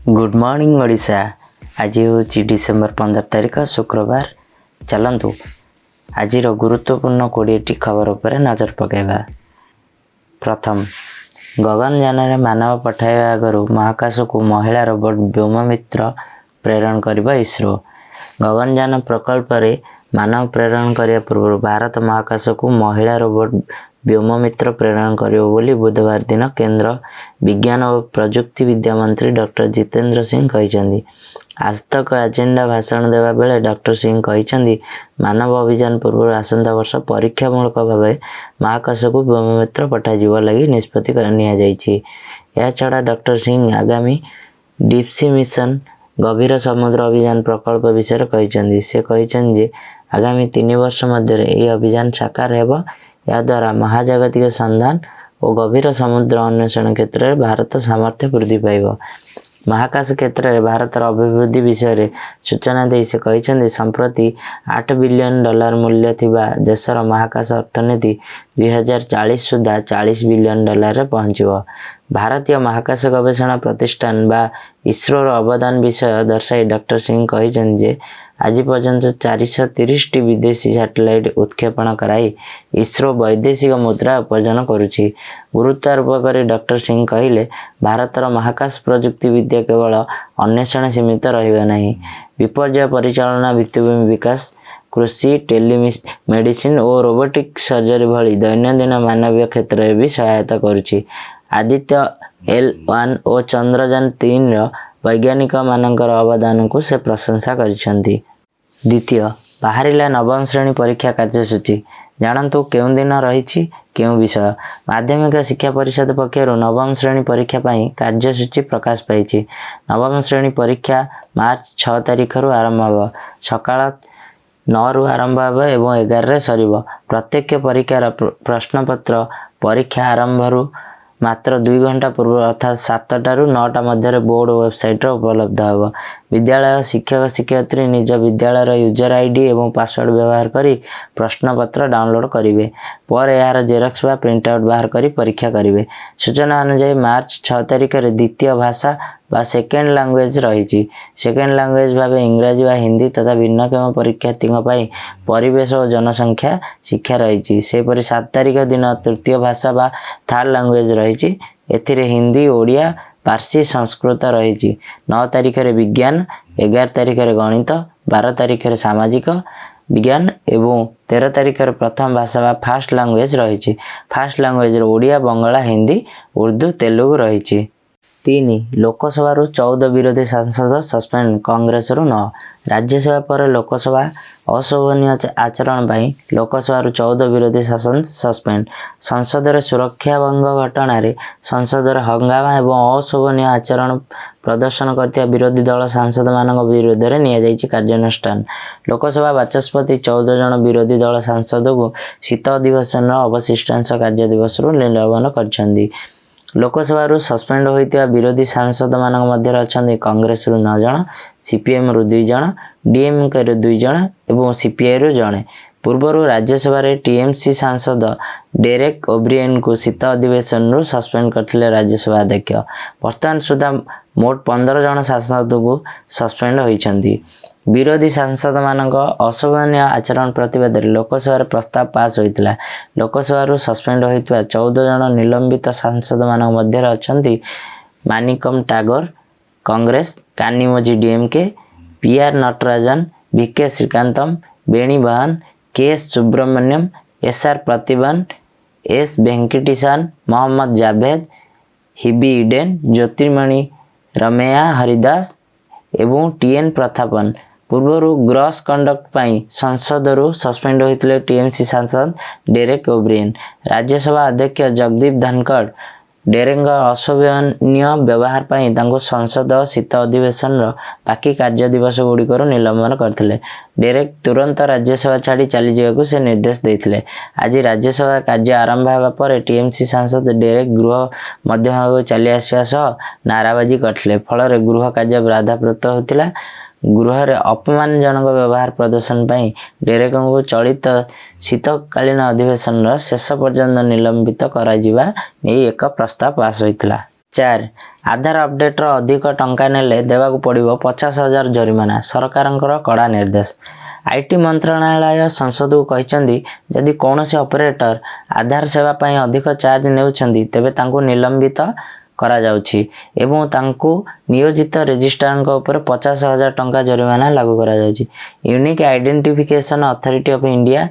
Good morning Odisha. ଆଜି ହେଉଛି December 15 ତାରିଖ, ଶୁକ୍ରବାର। ଚାଲନ୍ତୁ, ଆଜିର ଗୁରୁତ୍ୱପୂର୍ଣ୍ଣ 20ଟି ଖବର ଉପରେ ନଜର ପକାଇବା। ପ୍ରଥମ, ଗଗନଯାନରେ ମାନବ ପଠାଇବା ଆଗରୁ ମହାକାଶକୁ ମହିଳା ରୋବୋଟ ବ୍ୟୋମମିତ୍ର ପ୍ରେରଣ କରିବ ଇସ୍ରୋ। ଗଗନଯାନ ପ୍ରକଳ୍ପରେ ମାନବ ପ୍ରେରଣ କରିବା ପୂର୍ବରୁ ଭାରତ ମହାକାଶକୁ ମହିଳା ରୋବୋଟ ବ୍ୟୋମମିତ୍ର ପ୍ରେରଣ କରିବ ବୋଲି ବୁଧବାର ଦିନ କେନ୍ଦ୍ର ବିଜ୍ଞାନ ଓ ପ୍ରଯୁକ୍ତି ବିଦ୍ୟା ମନ୍ତ୍ରୀ ଡକ୍ଟର ଜିତେନ୍ଦ୍ର ସିଂ କହିଛନ୍ତି। ଆଜତକ ଏଜେଣ୍ଡା ଭାଷଣ ଦେବା ବେଳେ ଡକ୍ଟର ସିଂ କହିଛନ୍ତି, ମାନବ ଅଭିଯାନ ପୂର୍ବରୁ ଆସନ୍ତା ବର୍ଷ ପରୀକ୍ଷାମୂଳକ ଭାବେ ମହାକାଶକୁ ବ୍ୟୋମମିତ୍ର ପଠାଯିବ ଲାଗି ନିଷ୍ପତ୍ତି ନିଆଯାଇଛି। ଏହାଛଡ଼ା ଡକ୍ଟର ସିଂ ଆଗାମୀ ଡିପ୍ସି ମିଶନ, ଗଭୀର ସମୁଦ୍ର ଅଭିଯାନ ପ୍ରକଳ୍ପ ବିଷୟରେ କହିଛନ୍ତି। ସେ କହିଛନ୍ତି ଯେ ଆଗାମୀ 3 ବର୍ଷ ମଧ୍ୟରେ ଏହି ଅଭିଯାନ ସାକାର ହେବ। ଏହାଦ୍ୱାରା ମହାଜାଗତିକ ସନ୍ଧାନ ଓ ଗଭୀର ସମୁଦ୍ର ଅନ୍ୱେଷଣ କ୍ଷେତ୍ରରେ ଭାରତ ସାମର୍ଥ୍ୟ ବୃଦ୍ଧି ପାଇବ। ମହାକାଶ କ୍ଷେତ୍ରରେ ଭାରତର ଅଭିବୃଦ୍ଧି ବିଷୟରେ ସୂଚନା ଦେଇ ସେ କହିଛନ୍ତି, ସମ୍ପ୍ରତି 8 ବିଲିୟନ ଡଲାର ମୂଲ୍ୟ ଥିବା ଦେଶର ମହାକାଶ ଅର୍ଥନୀତି 2040 ସୁଦ୍ଧା 40 ବିଲିୟନ ଡଲାରରେ ପହଞ୍ଚିବ। ଭାରତୀୟ ମହାକାଶ ଗବେଷଣା ପ୍ରତିଷ୍ଠାନ ବା ଇସ୍ରୋର ଅବଦାନ ବିଷୟ ଦର୍ଶାଇ ଡକ୍ଟର ସିଂ କହିଛନ୍ତି ଯେ ଆଜି ପର୍ଯ୍ୟନ୍ତ 430ଟି ବିଦେଶୀ ସାଟେଲାଇଟ୍ ଉତ୍କ୍ଷେପଣ କରାଇ ଇସ୍ରୋ ବୈଦେଶିକ ମୁଦ୍ରା ଉପାର୍ଜନ କରୁଛି। ଗୁରୁତ୍ୱାରୋପ କରି ଡକ୍ଟର ସିଂ କହିଲେ, ଭାରତର ମହାକାଶ ପ୍ରଯୁକ୍ତି ବିଦ୍ୟା କେବଳ ଅନ୍ୱେଷଣ ସୀମିତ ରହିବ ନାହିଁ। ବିପର୍ଯ୍ୟୟ ପରିଚାଳନା, ଭିତ୍ତିଭୂମି ବିକାଶ, କୃଷି, ଟେଲି ମେଡିସିନ ଓ ରୋବୋଟିକ୍ ସର୍ଜରୀ ଭଳି ଦୈନନ୍ଦିନ ମାନବୀୟ କ୍ଷେତ୍ରରେ ବି ସହାୟତା କରୁଛି। ଆଦିତ୍ୟ ଏଲ୍ 1 ଓ ଚନ୍ଦ୍ରଯାନ 3ର ବୈଜ୍ଞାନିକମାନଙ୍କର ଅବଦାନକୁ ସେ ପ୍ରଶଂସା କରିଛନ୍ତି। ଦ୍ୱିତୀୟ, ବାହାରିଲା ନବମ ଶ୍ରେଣୀ ପରୀକ୍ଷା କାର୍ଯ୍ୟସୂଚୀ। ଜାଣନ୍ତୁ କେଉଁ ଦିନ ରହିଛି କେଉଁ ବିଷୟ। ମାଧ୍ୟମିକ ଶିକ୍ଷା ପରିଷଦ ପକ୍ଷରୁ ନବମ ଶ୍ରେଣୀ ପରୀକ୍ଷା ପାଇଁ କାର୍ଯ୍ୟସୂଚୀ ପ୍ରକାଶ ପାଇଛି। ନବମ ଶ୍ରେଣୀ ପରୀକ୍ଷା ମାର୍ଚ୍ଚ 6 ତାରିଖରୁ ଆରମ୍ଭ ହେବ। ସକାଳ 9ରୁ ଆରମ୍ଭ ହେବ ଏବଂ 11ରେ ସରିବ। ପ୍ରତ୍ୟକ୍ଷ ପରୀକ୍ଷାର ପ୍ରଶ୍ନପତ୍ର ପରୀକ୍ଷା ଆରମ୍ଭରୁ ମାତ୍ର 2 ଘଣ୍ଟା ପୂର୍ବରୁ, ଅର୍ଥାତ୍ 7ଟାରୁ 9ଟା ମଧ୍ୟରେ ବୋର୍ଡ ୱେବସାଇଟ୍ରେ ଉପଲବ୍ଧ ହେବ। ବିଦ୍ୟାଳୟ ଶିକ୍ଷକ ଶିକ୍ଷୟିତ୍ରୀ ନିଜ ବିଦ୍ୟାଳୟର ୟୁଜର ଆଇଡି ଏବଂ ପାସୱାର୍ଡ ବ୍ୟବହାର କରି ପ୍ରଶ୍ନପତ୍ର ଡାଉନଲୋଡ୍ କରିବେ। ପରେ ଏହାର ଜେରକ୍ସ ବା ପ୍ରିଣ୍ଟ ଆଉଟ୍ ବାହାର କରି ପରୀକ୍ଷା କରିବେ। ସୂଚନା ଅନୁଯାୟୀ, ମାର୍ଚ୍ଚ 6 ତାରିଖରେ ଦ୍ୱିତୀୟ ଭାଷା ବା ସେକେଣ୍ଡ ଲାଙ୍ଗୁଏଜ ରହିଛି। ସେକେଣ୍ଡ ଲାଙ୍ଗୁଏଜ ଭାବେ ଇଂରାଜୀ ବା ହିନ୍ଦୀ ତଥା ଭିନ୍ନକ୍ଷମ ପରୀକ୍ଷାର୍ଥୀଙ୍କ ପାଇଁ ପରିବେଶ ଓ ଜନସଂଖ୍ୟା ଶିକ୍ଷା ରହିଛି। ସେହିପରି 7 ତାରିଖ ଦିନ ତୃତୀୟ ଭାଷା ବା ଥାର୍ଡ ଲାଙ୍ଗୁଏଜ ରହିଛି। ଏଥିରେ ହିନ୍ଦୀ, ଓଡ଼ିଆ, ପାର୍ସୀ, ସଂସ୍କୃତ ରହିଛି। 9 ତାରିଖରେ ବିଜ୍ଞାନ, 11 ତାରିଖରେ ଗଣିତ, 12 ତାରିଖରେ ସାମାଜିକ ବିଜ୍ଞାନ ଏବଂ 13 ତାରିଖରେ ପ୍ରଥମ ଭାଷା ବା ଫାଷ୍ଟ ଲାଙ୍ଗୁଏଜ ରହିଛି। ଫାଷ୍ଟ ଲାଙ୍ଗୁଏଜରେ ଓଡ଼ିଆ, ବଙ୍ଗଳା, ହିନ୍ଦୀ, ଉର୍ଦ୍ଦୁ, ତେଲୁଗୁ ରହିଛି। ତିନି, ଲୋକସଭାରୁ 14 ବିରୋଧୀ ସାଂସଦ ସସ୍ପେଣ୍ଡ, କଂଗ୍ରେସରୁ ନଅ। ରାଜ୍ୟସଭା ପରେ ଲୋକସଭା। ଅଶୋଭନୀୟ ଆଚରଣ ପାଇଁ ଲୋକସଭାରୁ 14 ବିରୋଧୀ ସାଂସଦ ସସ୍ପେଣ୍ଡ। ସଂସଦରେ ସୁରକ୍ଷା ଭଙ୍ଗ ଘଟଣାରେ ସଂସଦରେ ହଙ୍ଗାମା ଏବଂ ଅଶୋଭନୀୟ ଆଚରଣ ପ୍ରଦର୍ଶନ କରିଥିବା ବିରୋଧୀ ଦଳ ସାଂସଦମାନଙ୍କ ବିରୋଧରେ ନିଆଯାଇଛି କାର୍ଯ୍ୟାନୁଷ୍ଠାନ। ଲୋକସଭା ବାଚସ୍ପତି 14 ଜଣ ବିରୋଧୀ ଦଳ ସାଂସଦଙ୍କୁ ଶୀତ ଅଧିବେଶନର ଅବଶିଷ୍ଟାଂଶ କାର୍ଯ୍ୟ ଦିବସରୁ ନିଲମ୍ବନ କରିଛନ୍ତି। ଲୋକସଭାରୁ ସସ୍ପେଣ୍ଡ ହୋଇଥିବା ବିରୋଧୀ ସାଂସଦମାନଙ୍କ ମଧ୍ୟରେ ଅଛନ୍ତି କଂଗ୍ରେସରୁ ନଅ ଜଣ, ସିପିଏମ୍ରୁ ଦୁଇ ଜଣ, ଡିଏମ୍କେରୁ ଦୁଇ ଜଣ ଏବଂ ସିପିଆଇରୁ ଜଣେ। ପୂର୍ବରୁ ରାଜ୍ୟସଭାରେ ଟିଏମ୍ସି ସାଂସଦ ଡେରେକ୍ ଓବ୍ରିଏନ୍ଙ୍କୁ ଶୀତ ଅଧିବେଶନରୁ ସସ୍ପେଣ୍ଡ କରିଥିଲେ ରାଜ୍ୟସଭା ଅଧ୍ୟକ୍ଷ। ବର୍ତ୍ତମାନ ସୁଦ୍ଧା ମୋଟ 15 ଜଣ ସାଂସଦଙ୍କୁ ସସ୍ପେଣ୍ଡ ହୋଇଛନ୍ତି। ବିରୋଧୀ ସାଂସଦମାନଙ୍କ ଅଶୋଭନୀୟ ଆଚରଣ ପ୍ରତିବାଦରେ ଲୋକସଭାରେ ପ୍ରସ୍ତାବ ପାସ୍ ହୋଇଥିଲା। ଲୋକସଭାରୁ ସସ୍ପେଣ୍ଡ ହୋଇଥିବା 14 ଜଣ ନିଲମ୍ବିତ ସାଂସଦମାନଙ୍କ ମଧ୍ୟରେ ଅଛନ୍ତି Manickam Tagore Congress, Kanimozhi DMK, P R Natarajan, V K Sreekandan, Benny Behanan, K S Subramaniam, S R Parthiban, S Venkatesan, Mohammed Javed, Hibi Eden, Jothimani Ramya Haridas ଏବଂ ଟିଏନ୍ ପ୍ରତାପନ। ପୂର୍ବରୁ ଗ୍ରସ୍ କଣ୍ଡକ୍ଟ ପାଇଁ ସଂସଦରୁ ସସ୍ପେଣ୍ଡ ହୋଇଥିଲେ ଟିଏମ୍ସି ସାଂସଦ ଡେରେକ୍ ଓବ୍ରିଏନ୍। ରାଜ୍ୟସଭା ଅଧ୍ୟକ୍ଷ ଜଗଦୀପ ଧନଖଡ଼ ଡେରେକଙ୍କ ଅଶୋଭନୀୟ ବ୍ୟବହାର ପାଇଁ ତାଙ୍କୁ ସଂସଦ ଶୀତ ଅଧିବେଶନର ବାକି କାର୍ଯ୍ୟ ଦିବସ ଗୁଡ଼ିକରୁ ନିଲମ୍ବନ କରିଥିଲେ। ଡେରେକ୍ ତୁରନ୍ତ ରାଜ୍ୟସଭା ଛାଡ଼ି ଚାଲିଯିବାକୁ ସେ ନିର୍ଦ୍ଦେଶ ଦେଇଥିଲେ। ଆଜି ରାଜ୍ୟସଭା କାର୍ଯ୍ୟ ଆରମ୍ଭ ହେବା ପରେ ଟିଏମ୍ସି ସାଂସଦ ଡେରେକ୍ ଗୃହ ମଧ୍ୟଭାଗକୁ ଚାଲି ଆସିବା ସହ ନାରାବାଜି କରିଥିଲେ। ଫଳରେ ଗୃହ କାର୍ଯ୍ୟ ବାଧାପ୍ରାପ୍ତ ହୋଇଥିଲା। ଗୃହରେ ଅପମାନଜନକ ବ୍ୟବହାର ପ୍ରଦର୍ଶନ ପାଇଁ ଡେରେକଙ୍କୁ ଚଳିତ ଶୀତକାଳୀନ ଅଧିବେଶନର ଶେଷ ପର୍ଯ୍ୟନ୍ତ ନିଲମ୍ବିତ କରାଯିବା ନେଇ ଏକ ପ୍ରସ୍ତାବ ପାସ୍ ହୋଇଥିଲା। ଚାରି, ଆଧାର ଅପଡେଟ୍ର ଅଧିକ ଟଙ୍କା ନେଲେ ଦେବାକୁ ପଡ଼ିବ 50,000 ଜରିମାନା, ସରକାରଙ୍କର କଡ଼ା ନିର୍ଦ୍ଦେଶ। IT ମନ୍ତ୍ରଣାଳୟ ସଂସଦକୁ କହିଛନ୍ତି, ଯଦି କୌଣସି ଅପରେଟର ଆଧାର ସେବା ପାଇଁ ଅଧିକ ଚାର୍ଜ ନେଉଛନ୍ତି, ତେବେ ତାଙ୍କୁ ନିଲମ୍ବିତ କରାଯାଉଛି ଏବଂ ତାଙ୍କୁ ନିୟୋଜିତ ରେଜିଷ୍ଟ୍ରାରଙ୍କ ଉପରେ 50,000 ଟଙ୍କା ଜରିମାନା ଲାଗୁ କରାଯାଉଛି। Unique Identification Authority of India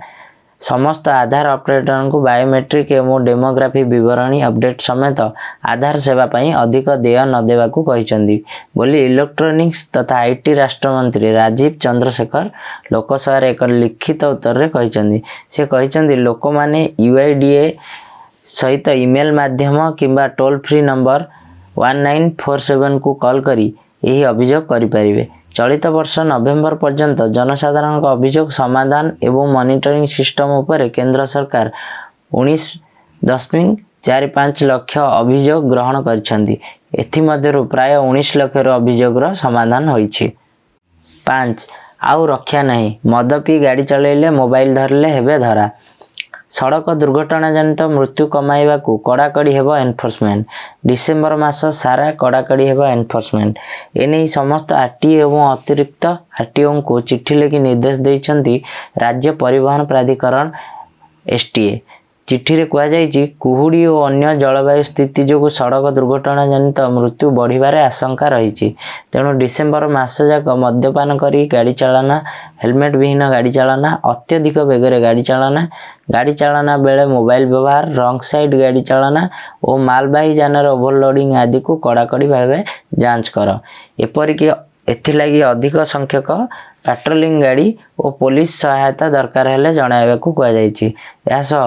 ସମସ୍ତ ଆଧାର ଅପରେଟରଙ୍କୁ ବାୟୋମେଟ୍ରିକ୍ ଏବଂ ଡେମୋଗ୍ରାଫି ବିବରଣୀ ଅପଡେଟ୍ ସମେତ ଆଧାର ସେବା ପାଇଁ ଅଧିକ ଦେୟ ନ ଦେବାକୁ କହିଛନ୍ତି ବୋଲି ଇଲେକ୍ଟ୍ରୋନିକ୍ସ ତଥା IT ରାଷ୍ଟ୍ରମନ୍ତ୍ରୀ ରାଜୀବ ଚନ୍ଦ୍ରଶେଖର ଲୋକସଭାରେ ଏକ ଲିଖିତ ଉତ୍ତରରେ କହିଛନ୍ତି। ସେ କହିଛନ୍ତି, ଲୋକମାନେ ୟୁଆଇଡିଏଆଇ ସହିତ ଇମେଲ୍ ମାଧ୍ୟମ କିମ୍ବା ଟୋଲ୍ ଫ୍ରି ନମ୍ବର 1947କୁ କଲ୍ କରି ଏହି ଅଭିଯୋଗ କରିପାରିବେ। ଚଳିତ ବର୍ଷ ନଭେମ୍ବର ପର୍ଯ୍ୟନ୍ତ ଜନସାଧାରଣଙ୍କ ଅଭିଯୋଗ ସମାଧାନ ଏବଂ ମନିଟରିଂ ସିଷ୍ଟମ ଉପରେ କେନ୍ଦ୍ର ସରକାର 19.45 ଲକ୍ଷ ଅଭିଯୋଗ ଗ୍ରହଣ କରିଛନ୍ତି। ଏଥିମଧ୍ୟରୁ ପ୍ରାୟ 19 ଲକ୍ଷର ଅଭିଯୋଗର ସମାଧାନ ହୋଇଛି। ପାଞ୍ଚ, ଆଉ ରକ୍ଷା ନାହିଁ। ମଦ ପିଇ ଗାଡ଼ି ଚଲାଇଲେ, ମୋବାଇଲ ଧରିଲେ ହେବେ ଧରା। ସଡ଼କ ଦୁର୍ଘଟଣା ଜନିତ ମୃତ୍ୟୁ କମାଇବାକୁ କଡ଼ାକଡ଼ି ହେବ ଏନଫୋର୍ସମେଣ୍ଟ। ଡିସେମ୍ବର ମାସ ସାରା କଡ଼ାକଡ଼ି ହେବ ଏନଫୋର୍ସମେଣ୍ଟ। ଏନେଇ ସମସ୍ତ ଆରଟିଓ ଏବଂ ଅତିରିକ୍ତ ଆରଟିଓଙ୍କୁ ଚିଠି ଲେଖି ନିର୍ଦ୍ଦେଶ ଦେଇଛନ୍ତି ରାଜ୍ୟ ପରିବହନ ପ୍ରାଧିକରଣ, ଏସଟିଏ। ଚିଠିରେ କୁହାଯାଇଛି, କୁହୁଡ଼ି ଓ ଅନ୍ୟ ଜଳବାୟୁ ସ୍ଥିତି ଯୋଗୁଁ ସଡ଼କ ଦୁର୍ଘଟଣା ଜନିତ ମୃତ୍ୟୁ ବଢ଼ିବାରେ ଆଶଙ୍କା ରହିଛି। ତେଣୁ ଡିସେମ୍ବର ମାସ ଯାକ ମଦ୍ୟପାନ କରି ଗାଡ଼ି ଚାଳନା, ହେଲମେଟ ବିହୀନ ଗାଡ଼ି ଚାଳନା, ଅତ୍ୟଧିକ ବେଗରେ ଗାଡ଼ି ଚାଳନା, ଗାଡ଼ି ଚାଳନା ବେଳେ ମୋବାଇଲ ବ୍ୟବହାର, ରଙ୍ଗ ସାଇଡ୍ ଗାଡ଼ି ଚାଳନା ଓ ମାଲବାହୀ ଯାନରେ ଓଭରଲୋଡିଂ ଆଦିକୁ କଡ଼ାକଡ଼ି ଭାବେ ଯାଞ୍ଚ କର। ଏପରିକି ଏଥିଲାଗି ଅଧିକ ସଂଖ୍ୟକ ପାଟ୍ରୋଲିଂ ଗାଡ଼ି ଓ ପୋଲିସ ସହାୟତା ଦରକାର ହେଲେ ଜଣାଇବାକୁ କୁହାଯାଇଛି। ଏହାସହ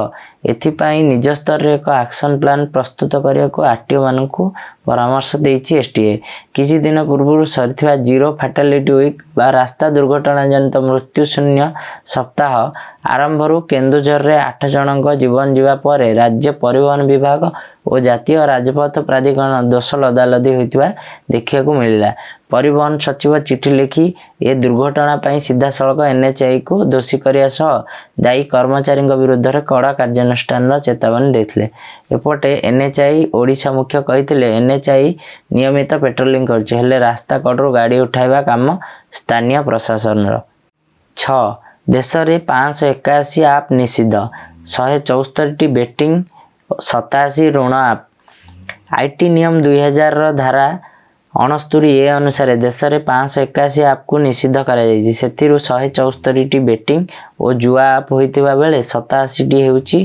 ଏଥିପାଇଁ ନିଜ ସ୍ତରରେ ଏକ ଆକ୍ସନ ପ୍ଲାନ୍ ପ୍ରସ୍ତୁତ କରିବାକୁ ଆରଟିଓମାନଙ୍କୁ ପରାମର୍ଶ ଦେଇଛି ଏସଟିଏ। କିଛି ଦିନ ପୂର୍ବରୁ ସରିଥିବା ଜିରୋ ଫାଟାଲିଟି ୱିକ୍ ବା ରାସ୍ତା ଦୁର୍ଘଟଣା ଜନିତ ମୃତ୍ୟୁ ଶୂନ୍ୟ ସପ୍ତାହ ଆରମ୍ଭରୁ କେନ୍ଦୁଝରରେ ଆଠ ଜଣଙ୍କ ଜୀବନ ଯିବା ପରେ ରାଜ୍ୟ ପରିବହନ ବିଭାଗ ଓ ଜାତୀୟ ରାଜପଥ ପ୍ରାଧିକରଣ ଦୋଷ ଲଦାଲଦି ହୋଇଥିବା ଦେଖିବାକୁ ମିଳିଲା। ପରିବହନ ସଚିବ ଚିଠି ଲେଖି ଏ ଦୁର୍ଘଟଣା ପାଇଁ ସିଧାସଳଖ ଏନ୍ଏଚ୍ଏଆଇକୁ ଦୋଷୀ କରିବା ସହ ଦାୟୀ କର୍ମଚାରୀଙ୍କ ବିରୁଦ୍ଧରେ କଡ଼ା କାର୍ଯ୍ୟାନୁଷ୍ଠାନର ଚେତାବନୀ ଦେଇଥିଲେ। ଏପଟେ ଏନ୍ଏଚ୍ଏଆଇ ଓଡ଼ିଶା ମୁଖ୍ୟ କହିଥିଲେ, ଏନ୍ଏଚ୍ଏଆଇ ନିୟମିତ ପେଟ୍ରୋଲିଂ କରୁଛି, ହେଲେ ରାସ୍ତା କଡ଼ରୁ ଗାଡ଼ି ଉଠାଇବା କାମ ସ୍ଥାନୀୟ ପ୍ରଶାସନର। ଛଅ, ଦେଶରେ 581 ଆପ୍ ନିଷିଦ୍ଧ, 174ଟି ବେଟିଂ, 87 ଋଣ ଆପ୍। IT ନିୟମ 2000ର ଧାରା 69ଏ ଅନୁସାରେ ଦେଶରେ 581 ଆପ୍କୁ ନିଷିଦ୍ଧ କରାଯାଇଛି। ସେଥିରୁ 174ଟି ବେଟିଂ ଓ ଜୁଆ ଆପ୍ ହୋଇଥିବା ବେଳେ 87ଟି ହେଉଛି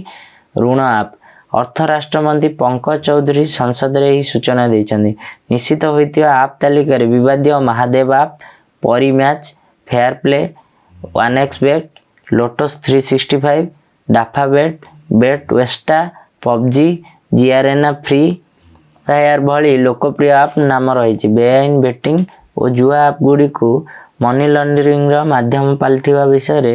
ଋଣ ଆପ୍। ଅର୍ଥ ରାଷ୍ଟ୍ରମନ୍ତ୍ରୀ ପଙ୍କଜ ଚୌଧୁରୀ ସଂସଦରେ ଏହି ସୂଚନା ଦେଇଛନ୍ତି। ନିଷିଦ୍ଧ ହୋଇଥିବା ଆପ୍ ତାଲିକାରେ ବିବାଦୀୟ ମହାଦେବ ଆପ୍, ପରି match, fair play, one X bet, lotus 365, Dafa bet, ବେଟ୍ ୱେଷ୍ଟା, ପବଜି, ଜିଆରେନା ଫ୍ରି ଫାୟାର ଭଳି ଲୋକପ୍ରିୟ ଆପ୍ ନାମ ରହିଛି। ବେଆଇନ ବେଟିଂ ଓ ଜୁଆ ଆପ୍ଗୁଡ଼ିକୁ ମନି ଲଣ୍ଡରିଂର ମାଧ୍ୟମ ପାଲଟିଥିବା ବିଷୟରେ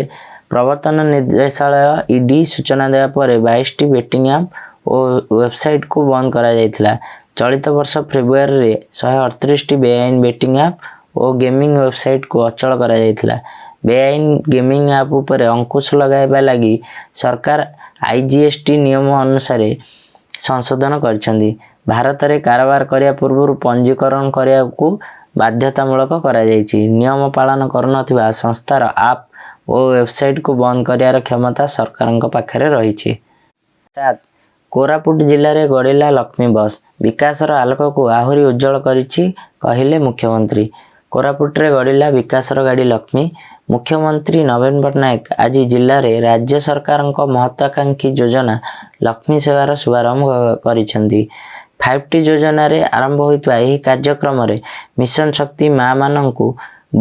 ପ୍ରବର୍ତ୍ତନ ନିର୍ଦ୍ଦେଶାଳୟ, ଇଡି ସୂଚନା ଦେବା ପରେ 22ଟି ବେଟିଂ ଆପ୍ ଓ ୱେବସାଇଟ୍କୁ ବନ୍ଦ କରାଯାଇଥିଲା। ଚଳିତ ବର୍ଷ ଫେବୃଆରୀରେ 138ଟି ବେଆଇନ ବେଟିଂ ଆପ୍ ଓ ଗେମିଂ ୱେବସାଇଟ୍କୁ ଅଚଳ କରାଯାଇଥିଲା। ବେଆଇନ ଗେମିଂ ଆପ୍ ଉପରେ ଅଙ୍କୁଶ ଲଗାଇବା ଲାଗି ସରକାର ଆଇଜିଏସଟି ନିୟମ ଅନୁସାରେ ସଂଶୋଧନ କରିଛନ୍ତି। ଭାରତରେ କାରବାର କରିବା ପୂର୍ବରୁ ପଞ୍ଜୀକରଣ କରିବାକୁ ବାଧ୍ୟତାମୂଳକ କରାଯାଇଛି। ନିୟମ ପାଳନ କରୁନଥିବା ସଂସ୍ଥାର ଆପ୍ ଓ ୱେବସାଇଟ୍କୁ ବନ୍ଦ କରିବାର କ୍ଷମତା ସରକାରଙ୍କ ପାଖରେ ରହିଛି। ସାତ, କୋରାପୁଟ ଜିଲ୍ଲାରେ ଗଡ଼ିଲା ଲକ୍ଷ୍ମୀ ବସ୍, ବିକାଶର ଆଲୋକକୁ ଆହୁରି ଉଜ୍ଜଳ କରିଛି, କହିଲେ ମୁଖ୍ୟମନ୍ତ୍ରୀ। କୋରାପୁଟରେ ଗଡ଼ିଲା ବିକାଶର ଗାଡ଼ି ଲକ୍ଷ୍ମୀ। ମୁଖ୍ୟମନ୍ତ୍ରୀ ନବୀନ ପଟ୍ଟନାୟକ ଆଜି ଜିଲ୍ଲାରେ ରାଜ୍ୟ ସରକାରଙ୍କ ମହତ୍ୱାକାଂକ୍ଷୀ ଯୋଜନା ଲକ୍ଷ୍ମୀ ସେବାର ଶୁଭାରମ୍ଭ କରିଛନ୍ତି। ଫାଇଭ୍ ଟି ଯୋଜନାରେ ଆରମ୍ଭ ହୋଇଥିବା ଏହି କାର୍ଯ୍ୟକ୍ରମରେ ମିଶନ ଶକ୍ତି ମାଆମାନଙ୍କୁ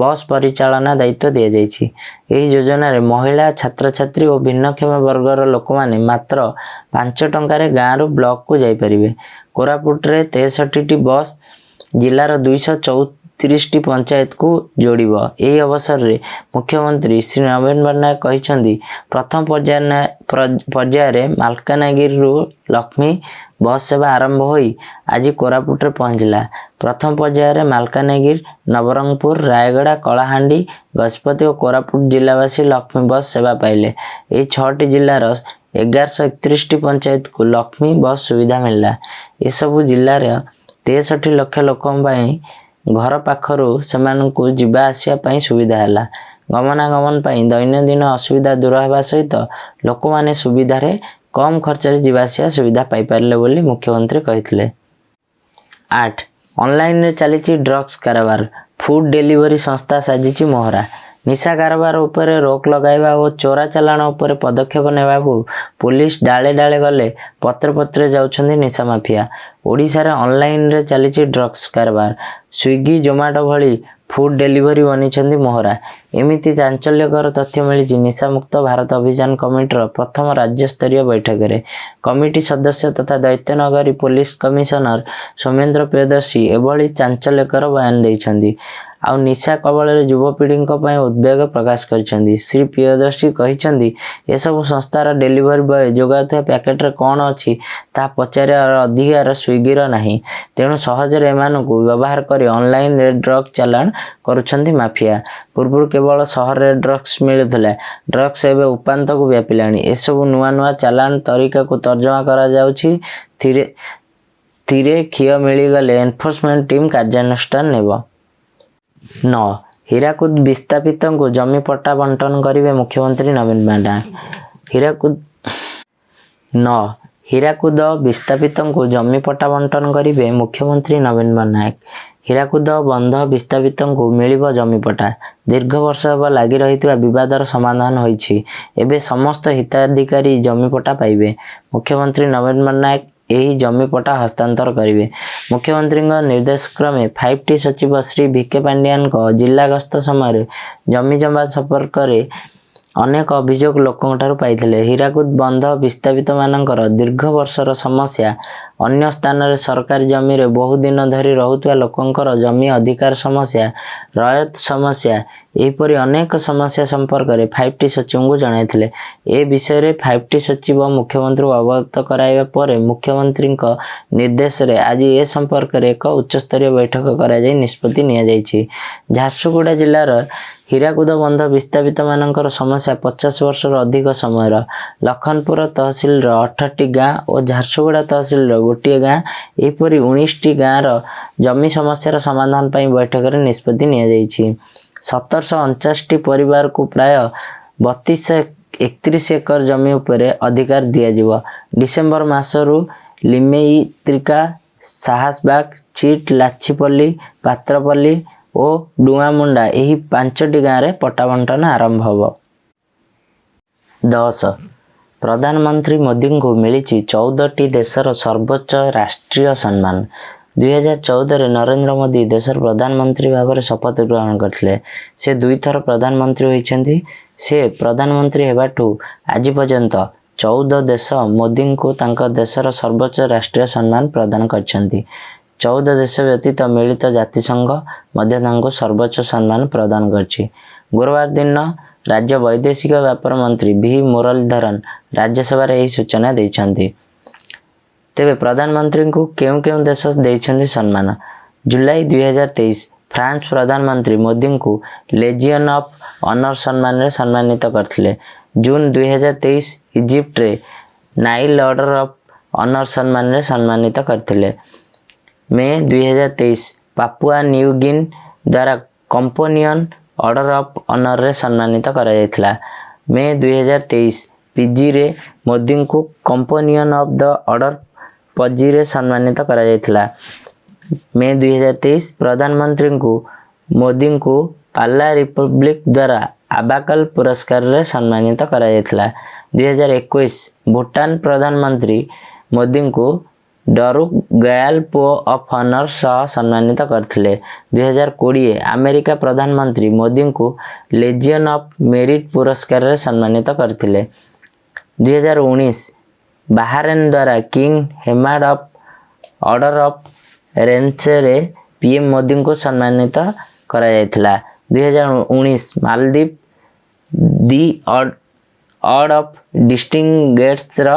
ବସ୍ ପରିଚାଳନା ଦାୟିତ୍ୱ ଦିଆଯାଇଛି। ଏହି ଯୋଜନାରେ ମହିଳା, ଛାତ୍ରଛାତ୍ରୀ ଓ ଭିନ୍ନକ୍ଷମ ବର୍ଗର ଲୋକମାନେ ମାତ୍ର 5 ଟଙ୍କାରେ ଗାଁରୁ ବ୍ଲକକୁ ଯାଇପାରିବେ। କୋରାପୁଟରେ 63ଟି ବସ୍ ଜିଲ୍ଲାର 234ଟି ପଞ୍ଚାୟତକୁ ଯୋଡ଼ିବ। ଏହି ଅବସରରେ ମୁଖ୍ୟମନ୍ତ୍ରୀ ଶ୍ରୀ ନବୀନ ପଟ୍ଟନାୟକ କହିଛନ୍ତି, ପ୍ରଥମ ପର୍ଯ୍ୟାୟରେ ମାଲକାନଗିରିରୁ ଲକ୍ଷ୍ମୀ ବସ୍ ସେବା ଆରମ୍ଭ ହୋଇ ଆଜି କୋରାପୁଟରେ ପହଞ୍ଚିଲା। ପ୍ରଥମ ପର୍ଯ୍ୟାୟରେ ମାଲକାନଗିରି, ନବରଙ୍ଗପୁର, ରାୟଗଡ଼ା, କଳାହାଣ୍ଡି, ଗଜପତି ଓ କୋରାପୁଟ ଜିଲ୍ଲାବାସୀ ଲକ୍ଷ୍ମୀ ବସ୍ ସେବା ପାଇଲେ। ଏହି ଛଅଟି ଜିଲ୍ଲାର 1131ଟି ପଞ୍ଚାୟତକୁ ଲକ୍ଷ୍ମୀ ବସ୍ ସୁବିଧା ମିଳିଲା। ଏସବୁ ଜିଲ୍ଲାର 63 ଲକ୍ଷ ଲୋକଙ୍କ ପାଇଁ ଘର ପାଖରୁ ସେମାନଙ୍କୁ ଯିବା ଆସିବା ପାଇଁ ସୁବିଧା ହେଲା। ଗମନାଗମନ ପାଇଁ ଦୈନନ୍ଦିନ ଅସୁବିଧା ଦୂର ହେବା ସହିତ ଲୋକମାନେ ସୁବିଧାରେ କମ୍ ଖର୍ଚ୍ଚରେ ଯିବା ଆସିବା ସୁବିଧା ପାଇପାରିଲେ ବୋଲି ମୁଖ୍ୟମନ୍ତ୍ରୀ କହିଥିଲେ। 8, ଅନଲାଇନରେ ଚାଲିଛି ଡ୍ରଗ୍ସ କାରବାର, ଫୁଡ୍ ଡେଲିଭରି ସଂସ୍ଥା ସାଜିଛି ମୋହରା। ନିଶା କାରବାର ଉପରେ ରୋକ ଲଗାଇବା ଓ ଚୋରା ଚାଲାଣ ଉପରେ ପଦକ୍ଷେପ ନେବାକୁ ପୋଲିସ ଡାଳେ ଡାଳେ ଗଲେ ପତ୍ରେ ପତ୍ରେ ଯାଉଛନ୍ତି ନିଶା ମାଫିଆ। ଓଡ଼ିଶାରେ ଅନଲାଇନରେ ଚାଲିଛି ଡ୍ରଗ୍ସ କାରବାର। ସ୍ୱିଗି, ଜୋମାଟୋ ଭଳି ଫୁଡ୍ ଡେଲିଭରି ବନିଛନ୍ତି ମୋହରା। ଏମିତି ଚାଞ୍ଚଲ୍ୟକର ତଥ୍ୟ ମିଳିଛି ନିଶାମୁକ୍ତ ଭାରତ ଅଭିଯାନ କମିଟିର ପ୍ରଥମ ରାଜ୍ୟସ୍ତରୀୟ ବୈଠକରେ। କମିଟି ସଦସ୍ୟ ତଥା ଦ୍ୱୈତନଗରୀ ପୋଲିସ କମିଶନର ସୌମେନ୍ଦ୍ର ପ୍ରିୟଦର୍ଶୀ ଏଭଳି ଚାଞ୍ଚଲ୍ୟକର ବୟାନ ଦେଇଛନ୍ତି। ଆଉ ନିଶା କବଳରେ ଯୁବପିଢ଼ିଙ୍କ ପାଇଁ ଉଦ୍ବେଗ ପ୍ରକାଶ କରିଛନ୍ତି। ଶ୍ରୀ ପ୍ରିୟଦର୍ଶୀ କହିଛନ୍ତି, ଏସବୁ ସଂସ୍ଥାର ଡେଲିଭରି ବୟ ଯୋଗାଉଥିବା ପ୍ୟାକେଟରେ କ'ଣ ଅଛି, ତାହା ପଚାରିବାର ଅଧିକାର ସ୍ୱିଗିର ନାହିଁ। ତେଣୁ ସହଜରେ ଏମାନଙ୍କୁ ବ୍ୟବହାର କରି ଅନଲାଇନରେ ଡ୍ରଗ୍ ଚାଲାଣ କରୁଛନ୍ତି ମାଫିଆ। ପୂର୍ବରୁ କେବଳ ସହରରେ ଡ୍ରଗ୍ସ ମିଳୁଥିଲା। ଡ୍ରଗ୍ସ ଏବେ ଉପାନ୍ତକୁ ବ୍ୟାପିଲାଣି। ଏସବୁ ନୂଆ ନୂଆ ଚାଲାଣ ତରିକାକୁ ତର୍ଜମା କରାଯାଉଛି। ଥିରେ ଖିଅ ମିଳିଗଲେ ଏନଫୋର୍ସମେଣ୍ଟ ଟିମ୍ କାର୍ଯ୍ୟାନୁଷ୍ଠାନ ନେବ। 9, ହୀରାକୁଦ ବିସ୍ଥାପିତଙ୍କୁ ଜମି ପଟ୍ଟା ବଣ୍ଟନ କରିବେ ମୁଖ୍ୟମନ୍ତ୍ରୀ ନବୀନ ପଟ୍ଟନାୟକ। ହୀରାକୁଦ 9, ହୀରାକୁଦ ବିସ୍ଥାପିତଙ୍କୁ ଜମି ପଟ୍ଟା ବଣ୍ଟନ କରିବେ ମୁଖ୍ୟମନ୍ତ୍ରୀ ନବୀନ ପଟ୍ଟନାୟକ। ହୀରାକୁଦ ବନ୍ଧ ବିସ୍ଥାପିତଙ୍କୁ ମିଳିବ ଜମି ପଟ୍ଟା। ଦୀର୍ଘ ବର୍ଷ ହେବ ଲାଗି ରହିଥିବା ବିବାଦର ସମାଧାନ ହୋଇଛି। ଏବେ ସମସ୍ତ ହିତାଧିକାରୀ ଜମି ପଟ୍ଟା ପାଇବେ। ମୁଖ୍ୟମନ୍ତ୍ରୀ ନବୀନ ପଟ୍ଟନାୟକ ଏହି ଜମି ପଟ୍ଟା ହସ୍ତାନ୍ତର କରିବେ। ମୁଖ୍ୟମନ୍ତ୍ରୀଙ୍କ ନିର୍ଦ୍ଦେଶକ୍ରମେ ଫାଇଭ୍ ଟି ସଚିବ ଶ୍ରୀ ଭି କେ ପାଣ୍ଡିଆନଙ୍କ ଜିଲ୍ଲା ଗସ୍ତ ସମୟରେ ଜମିଜମା ସମ୍ପର୍କରେ ଅନେକ ଅଭିଯୋଗ ଲୋକଙ୍କଠାରୁ ପାଇଥିଲେ। ହୀରାକୁଦ ବନ୍ଧ ବିସ୍ଥାପିତମାନଙ୍କର ଦୀର୍ଘ ବର୍ଷର ସମସ୍ୟା, ଅନ୍ୟ ସ୍ଥାନରେ ସରକାରୀ ଜମିରେ ବହୁ ଦିନ ଧରି ରହୁଥିବା ଲୋକଙ୍କର ଜମି ଅଧିକାର ସମସ୍ୟା, ରୟତ ସମସ୍ୟା, ଏହିପରି ଅନେକ ସମସ୍ୟା ସମ୍ପର୍କରେ ଫାଇଭ୍ ଟି ସଚିବଙ୍କୁ ଜଣାଇଥିଲେ। ଏ ବିଷୟରେ ଫାଇଭ୍ ଟି ସଚିବ ମୁଖ୍ୟମନ୍ତ୍ରୀଙ୍କୁ ଅବଗତ କରାଇବା ପରେ ମୁଖ୍ୟମନ୍ତ୍ରୀଙ୍କ ନିର୍ଦ୍ଦେଶରେ ଆଜି ଏ ସମ୍ପର୍କରେ ଏକ ଉଚ୍ଚସ୍ତରୀୟ ବୈଠକ କରାଯାଇ ନିଷ୍ପତ୍ତି ନିଆଯାଇଛି। ଝାରସୁଗୁଡ଼ା ଜିଲ୍ଲାର ହୀରାକୁଦ ବନ୍ଧ ବିସ୍ଥାପିତମାନଙ୍କର ସମସ୍ୟା 50 ବର୍ଷରୁ ଅଧିକ ସମୟର। ଲଖନପୁର ତହସିଲର 18ଟି ଗାଁ ଓ ଝାରସୁଗୁଡ଼ା ତହସିଲର ଗୋଟିଏ ଗାଁ, ଏହିପରି 19ଟି ଗାଁର ଜମି ସମସ୍ୟାର ସମାଧାନ ପାଇଁ ବୈଠକରେ ନିଷ୍ପତ୍ତି ନିଆଯାଇଛି। 1749ଟି ପରିବାରକୁ ପ୍ରାୟ 3231 ଏକର ଜମି ଉପରେ ଅଧିକାର ଦିଆଯିବ। ଡିସେମ୍ବର ମାସରୁ ଲିମେଇତ୍ରିକା, ସାହସବାଗ, ଚିଟ୍, ଲାଛିପଲ୍ଲୀ, ପାତ୍ରପଲ୍ଲୀ ଓ ଡୁଆମୁଣ୍ଡା, ଏହି ପାଞ୍ଚଟି ଗାଁରେ ପଟ୍ଟା ବଣ୍ଟନ ଆରମ୍ଭ ହେବ। 10, ପ୍ରଧାନମନ୍ତ୍ରୀ ମୋଦିଙ୍କୁ ମିଳିଛି 14ଟି ଦେଶର ସର୍ବୋଚ୍ଚ ରାଷ୍ଟ୍ରୀୟ ସମ୍ମାନ। 2014ରେ ନରେନ୍ଦ୍ର ମୋଦି ଦେଶର ପ୍ରଧାନମନ୍ତ୍ରୀ ଭାବରେ ଶପଥ ଗ୍ରହଣ କରିଥିଲେ। ସେ ଦୁଇଥର ପ୍ରଧାନମନ୍ତ୍ରୀ ହୋଇଛନ୍ତି। ସେ ପ୍ରଧାନମନ୍ତ୍ରୀ ହେବାଠୁ ଆଜି ପର୍ଯ୍ୟନ୍ତ 14 ଦେଶ ମୋଦିଙ୍କୁ ତାଙ୍କ ଦେଶର ସର୍ବୋଚ୍ଚ ରାଷ୍ଟ୍ରୀୟ ସମ୍ମାନ ପ୍ରଦାନ କରିଛନ୍ତି। 14 ଦେଶ ବ୍ୟତୀତ ମିଳିତ ଜାତିସଂଘ ମଧ୍ୟ ତାଙ୍କୁ ସର୍ବୋଚ୍ଚ ସମ୍ମାନ ପ୍ରଦାନ କରିଛି। ଗୁରୁବାର ଦିନ ରାଜ୍ୟ ବୈଦେଶିକ ବ୍ୟାପାର ମନ୍ତ୍ରୀ ଭି ମୁରଲୀଧରନ ରାଜ୍ୟସଭାରେ ଏହି ସୂଚନା ଦେଇଛନ୍ତି। ତେବେ ପ୍ରଧାନମନ୍ତ୍ରୀଙ୍କୁ କେଉଁ କେଉଁ ଦେଶ ଦେଇଛନ୍ତି ସମ୍ମାନ? ଜୁଲାଇ 2023, ଫ୍ରାନ୍ସ ପ୍ରଧାନମନ୍ତ୍ରୀ ମୋଦିଙ୍କୁ ଲେଜିଅନ୍ ଅଫ୍ ଅନର ସମ୍ମାନରେ ସମ୍ମାନିତ କରିଥିଲେ। ଜୁନ୍ 2023, ଇଜିପ୍ଟରେ ନାଇଲ୍ ଅର୍ଡର ଅଫ୍ ଅନର ସମ୍ମାନରେ ସମ୍ମାନିତ କରିଥିଲେ। ମେ 2023, ପାପୁଆ ନ୍ୟୁ ଗିନି ଦ୍ୱାରା କମ୍ପାନିଅନ୍ ଅର୍ଡର ଅଫ୍ ଅନରରେ ସମ୍ମାନିତ କରାଯାଇଥିଲା। ମେ 2023, ଫିଜିରେ ମୋଦିଙ୍କୁ କମ୍ପାନିଅନ୍ ଅଫ୍ the order ଫିଜିରେ ସମ୍ମାନିତ କରାଯାଇଥିଲା। ମେ 2023, ପ୍ରଧାନମନ୍ତ୍ରୀଙ୍କୁ ମୋଦିଙ୍କୁ ପାଲା ରିପବ୍ଲିକ ଦ୍ୱାରା ଆବାକଲ ପୁରସ୍କାରରେ ସମ୍ମାନିତ କରାଯାଇଥିଲା। 2021, ଭୁଟାନ ପ୍ରଧାନମନ୍ତ୍ରୀ ମୋଦିଙ୍କୁ ଡରୁକ୍ ଗ୍ୟାଲପୋ ଅଫ୍ ଅନର ସହ ସମ୍ମାନିତ କରିଥିଲେ। 2020, ଆମେରିକା ପ୍ରଧାନମନ୍ତ୍ରୀ ମୋଦିଙ୍କୁ ଲେଜିଅନ୍ ଅଫ୍ ମେରିଟ୍ ପୁରସ୍କାରରେ ସମ୍ମାନିତ କରିଥିଲେ। 2019, ବାହାରେନ ଦ୍ୱାରା King Hamad of order of ରେନେସାଁରେ ପିଏମ୍ ମୋଦିଙ୍କୁ ସମ୍ମାନିତ କରାଯାଇଥିଲା। 2019, ମାଲଦ୍ୱୀପ ଦି ଅର୍ଡ ଅଫ୍ ଡିଷ୍ଟିଂଗୁଇସ୍ଡର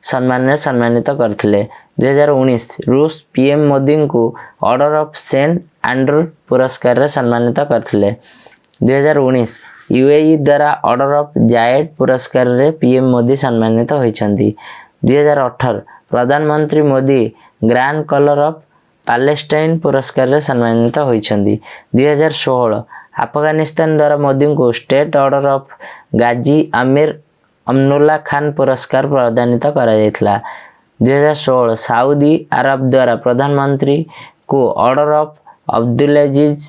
ସମ୍ମାନରେ ସମ୍ମାନିତ କରିଥିଲେ। 2019, ରୁଷ ପିଏମ୍ ମୋଦିଙ୍କୁ ଅର୍ଡର ଅଫ୍ ସେଣ୍ଟ ଆଣ୍ଡ୍ରୁ ପୁରସ୍କାରରେ ସମ୍ମାନିତ କରିଥିଲେ। 2019, ୟୁଏଇ ଦ୍ୱାରା ଅର୍ଡର ଅଫ୍ ଜାଏଡ୍ ପୁରସ୍କାରରେ ପିଏମ୍ ମୋଦି ସମ୍ମାନିତ ହୋଇଛନ୍ତି। 2018, ପ୍ରଧାନମନ୍ତ୍ରୀ Modi grand colour of Palestine ପୁରସ୍କାରରେ ସମ୍ମାନିତ ହୋଇଛନ୍ତି। 2016 ଆଫଗାନିସ୍ତାନ ଦ୍ୱାରା ମୋଦିଙ୍କୁ State Order of Ghazi Amir Amanullah Khan ପୁରସ୍କାର ପ୍ରଦାନିତ କରାଯାଇଥିଲା। 2016 ସାଉଦି ଆରବ ଦ୍ୱାରା ପ୍ରଧାନମନ୍ତ୍ରୀଙ୍କୁ Order of Abdulaziz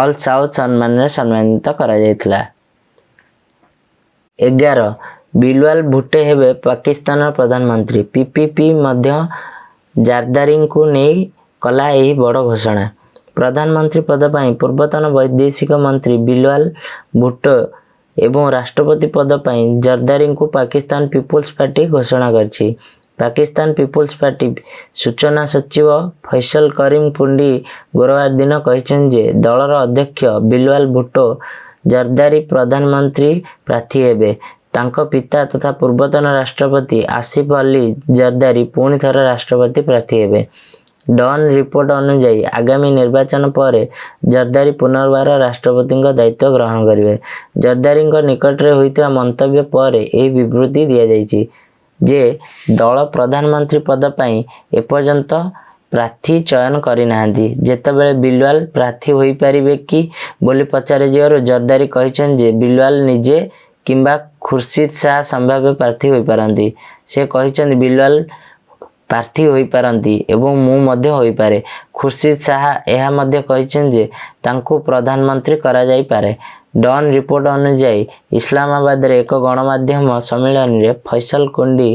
Al Saud ସମ୍ମାନରେ ସମ୍ମାନିତ କରାଯାଇଥିଲା। 11, ବିଲାୱଲ ଭୁଟ୍ଟୋ ହେବେ ପାକିସ୍ତାନର ପ୍ରଧାନମନ୍ତ୍ରୀ। ପିପିପି ମଧ୍ୟ ଜାରଦାରୀଙ୍କୁ ନେଇ କଲା ଏହି ବଡ଼ ଘୋଷଣା। ପ୍ରଧାନମନ୍ତ୍ରୀ ପଦ ପାଇଁ ପୂର୍ବତନ ବୈଦେଶିକ ମନ୍ତ୍ରୀ ବିଲାୱଲ ଭୁଟ୍ଟୋ ଏବଂ ରାଷ୍ଟ୍ରପତି ପଦ ପାଇଁ ଜରଦାରୀଙ୍କୁ ପାକିସ୍ତାନ ପିପୁଲ୍ସ ପାର୍ଟି ଘୋଷଣା କରିଛି। ପାକିସ୍ତାନ ପିପୁଲ୍ସ ପାର୍ଟି ସୂଚନା ସଚିବ ଫୈସଲ କରିମ କୁଣ୍ଡି ଗୁରୁବାର ଦିନ କହିଛନ୍ତି ଯେ ଦଳର ଅଧ୍ୟକ୍ଷ ବିଲାୱଲ ଭୁଟ୍ଟୋ ଜରଦାରୀ ପ୍ରଧାନମନ୍ତ୍ରୀ ପ୍ରାର୍ଥୀ ହେବେ। ତାଙ୍କ ପିତା ତଥା ପୂର୍ବତନ ରାଷ୍ଟ୍ରପତି ଆସିଫ ଅଲି ଜରଦାରୀ ପୁଣି ଥରେ ରାଷ୍ଟ୍ରପତି ପ୍ରାର୍ଥୀ ହେବେ। ଡନ୍ ରିପୋର୍ଟ ଅନୁଯାୟୀ, ଆଗାମୀ ନିର୍ବାଚନ ପରେ ଜରଦାରୀ ପୁନର୍ବାର ରାଷ୍ଟ୍ରପତିଙ୍କ ଦାୟିତ୍ୱ ଗ୍ରହଣ କରିବେ। ଜରଦାରୀଙ୍କ ନିକଟରେ ହୋଇଥିବା ମନ୍ତବ୍ୟ ପରେ ଏହି ବିବୃତ୍ତି ଦିଆଯାଇଛି ଯେ ଦଳ ପ୍ରଧାନମନ୍ତ୍ରୀ ପଦ ପାଇଁ ଏପର୍ଯ୍ୟନ୍ତ ପ୍ରାର୍ଥୀ ଚୟନ କରିନାହାନ୍ତି। ଯେତେବେଳେ ବିଲାୱଲ ପ୍ରାର୍ଥୀ ହୋଇପାରିବେ କି ବୋଲି ପଚରାଯିବାରୁ ଜରଦାରୀ କହିଛନ୍ତି ଯେ ବିଲାୱଲ ନିଜେ କିମ୍ବା ଖୁର୍ସିଦ ଶାହ ସମ୍ଭାବ୍ୟ ପ୍ରାର୍ଥୀ ହୋଇପାରନ୍ତି। ସେ କହିଛନ୍ତି, ବିଲାୱଲ ପ୍ରାର୍ଥୀ ହୋଇପାରନ୍ତି ଏବଂ ମୁଁ ମଧ୍ୟ ହୋଇପାରେ। ଖୁର୍ସିଦ ଶାହ ଏହା ମଧ୍ୟ କହିଛନ୍ତି ଯେ ତାଙ୍କୁ ପ୍ରଧାନମନ୍ତ୍ରୀ କରାଯାଇପାରେ। ଡନ୍ ରିପୋର୍ଟ ଅନୁଯାୟୀ, ଇସଲାମାବାଦରେ ଏକ ଗଣମାଧ୍ୟମ ସମ୍ମିଳନୀରେ ଫୈସଲ କୁଣ୍ଡି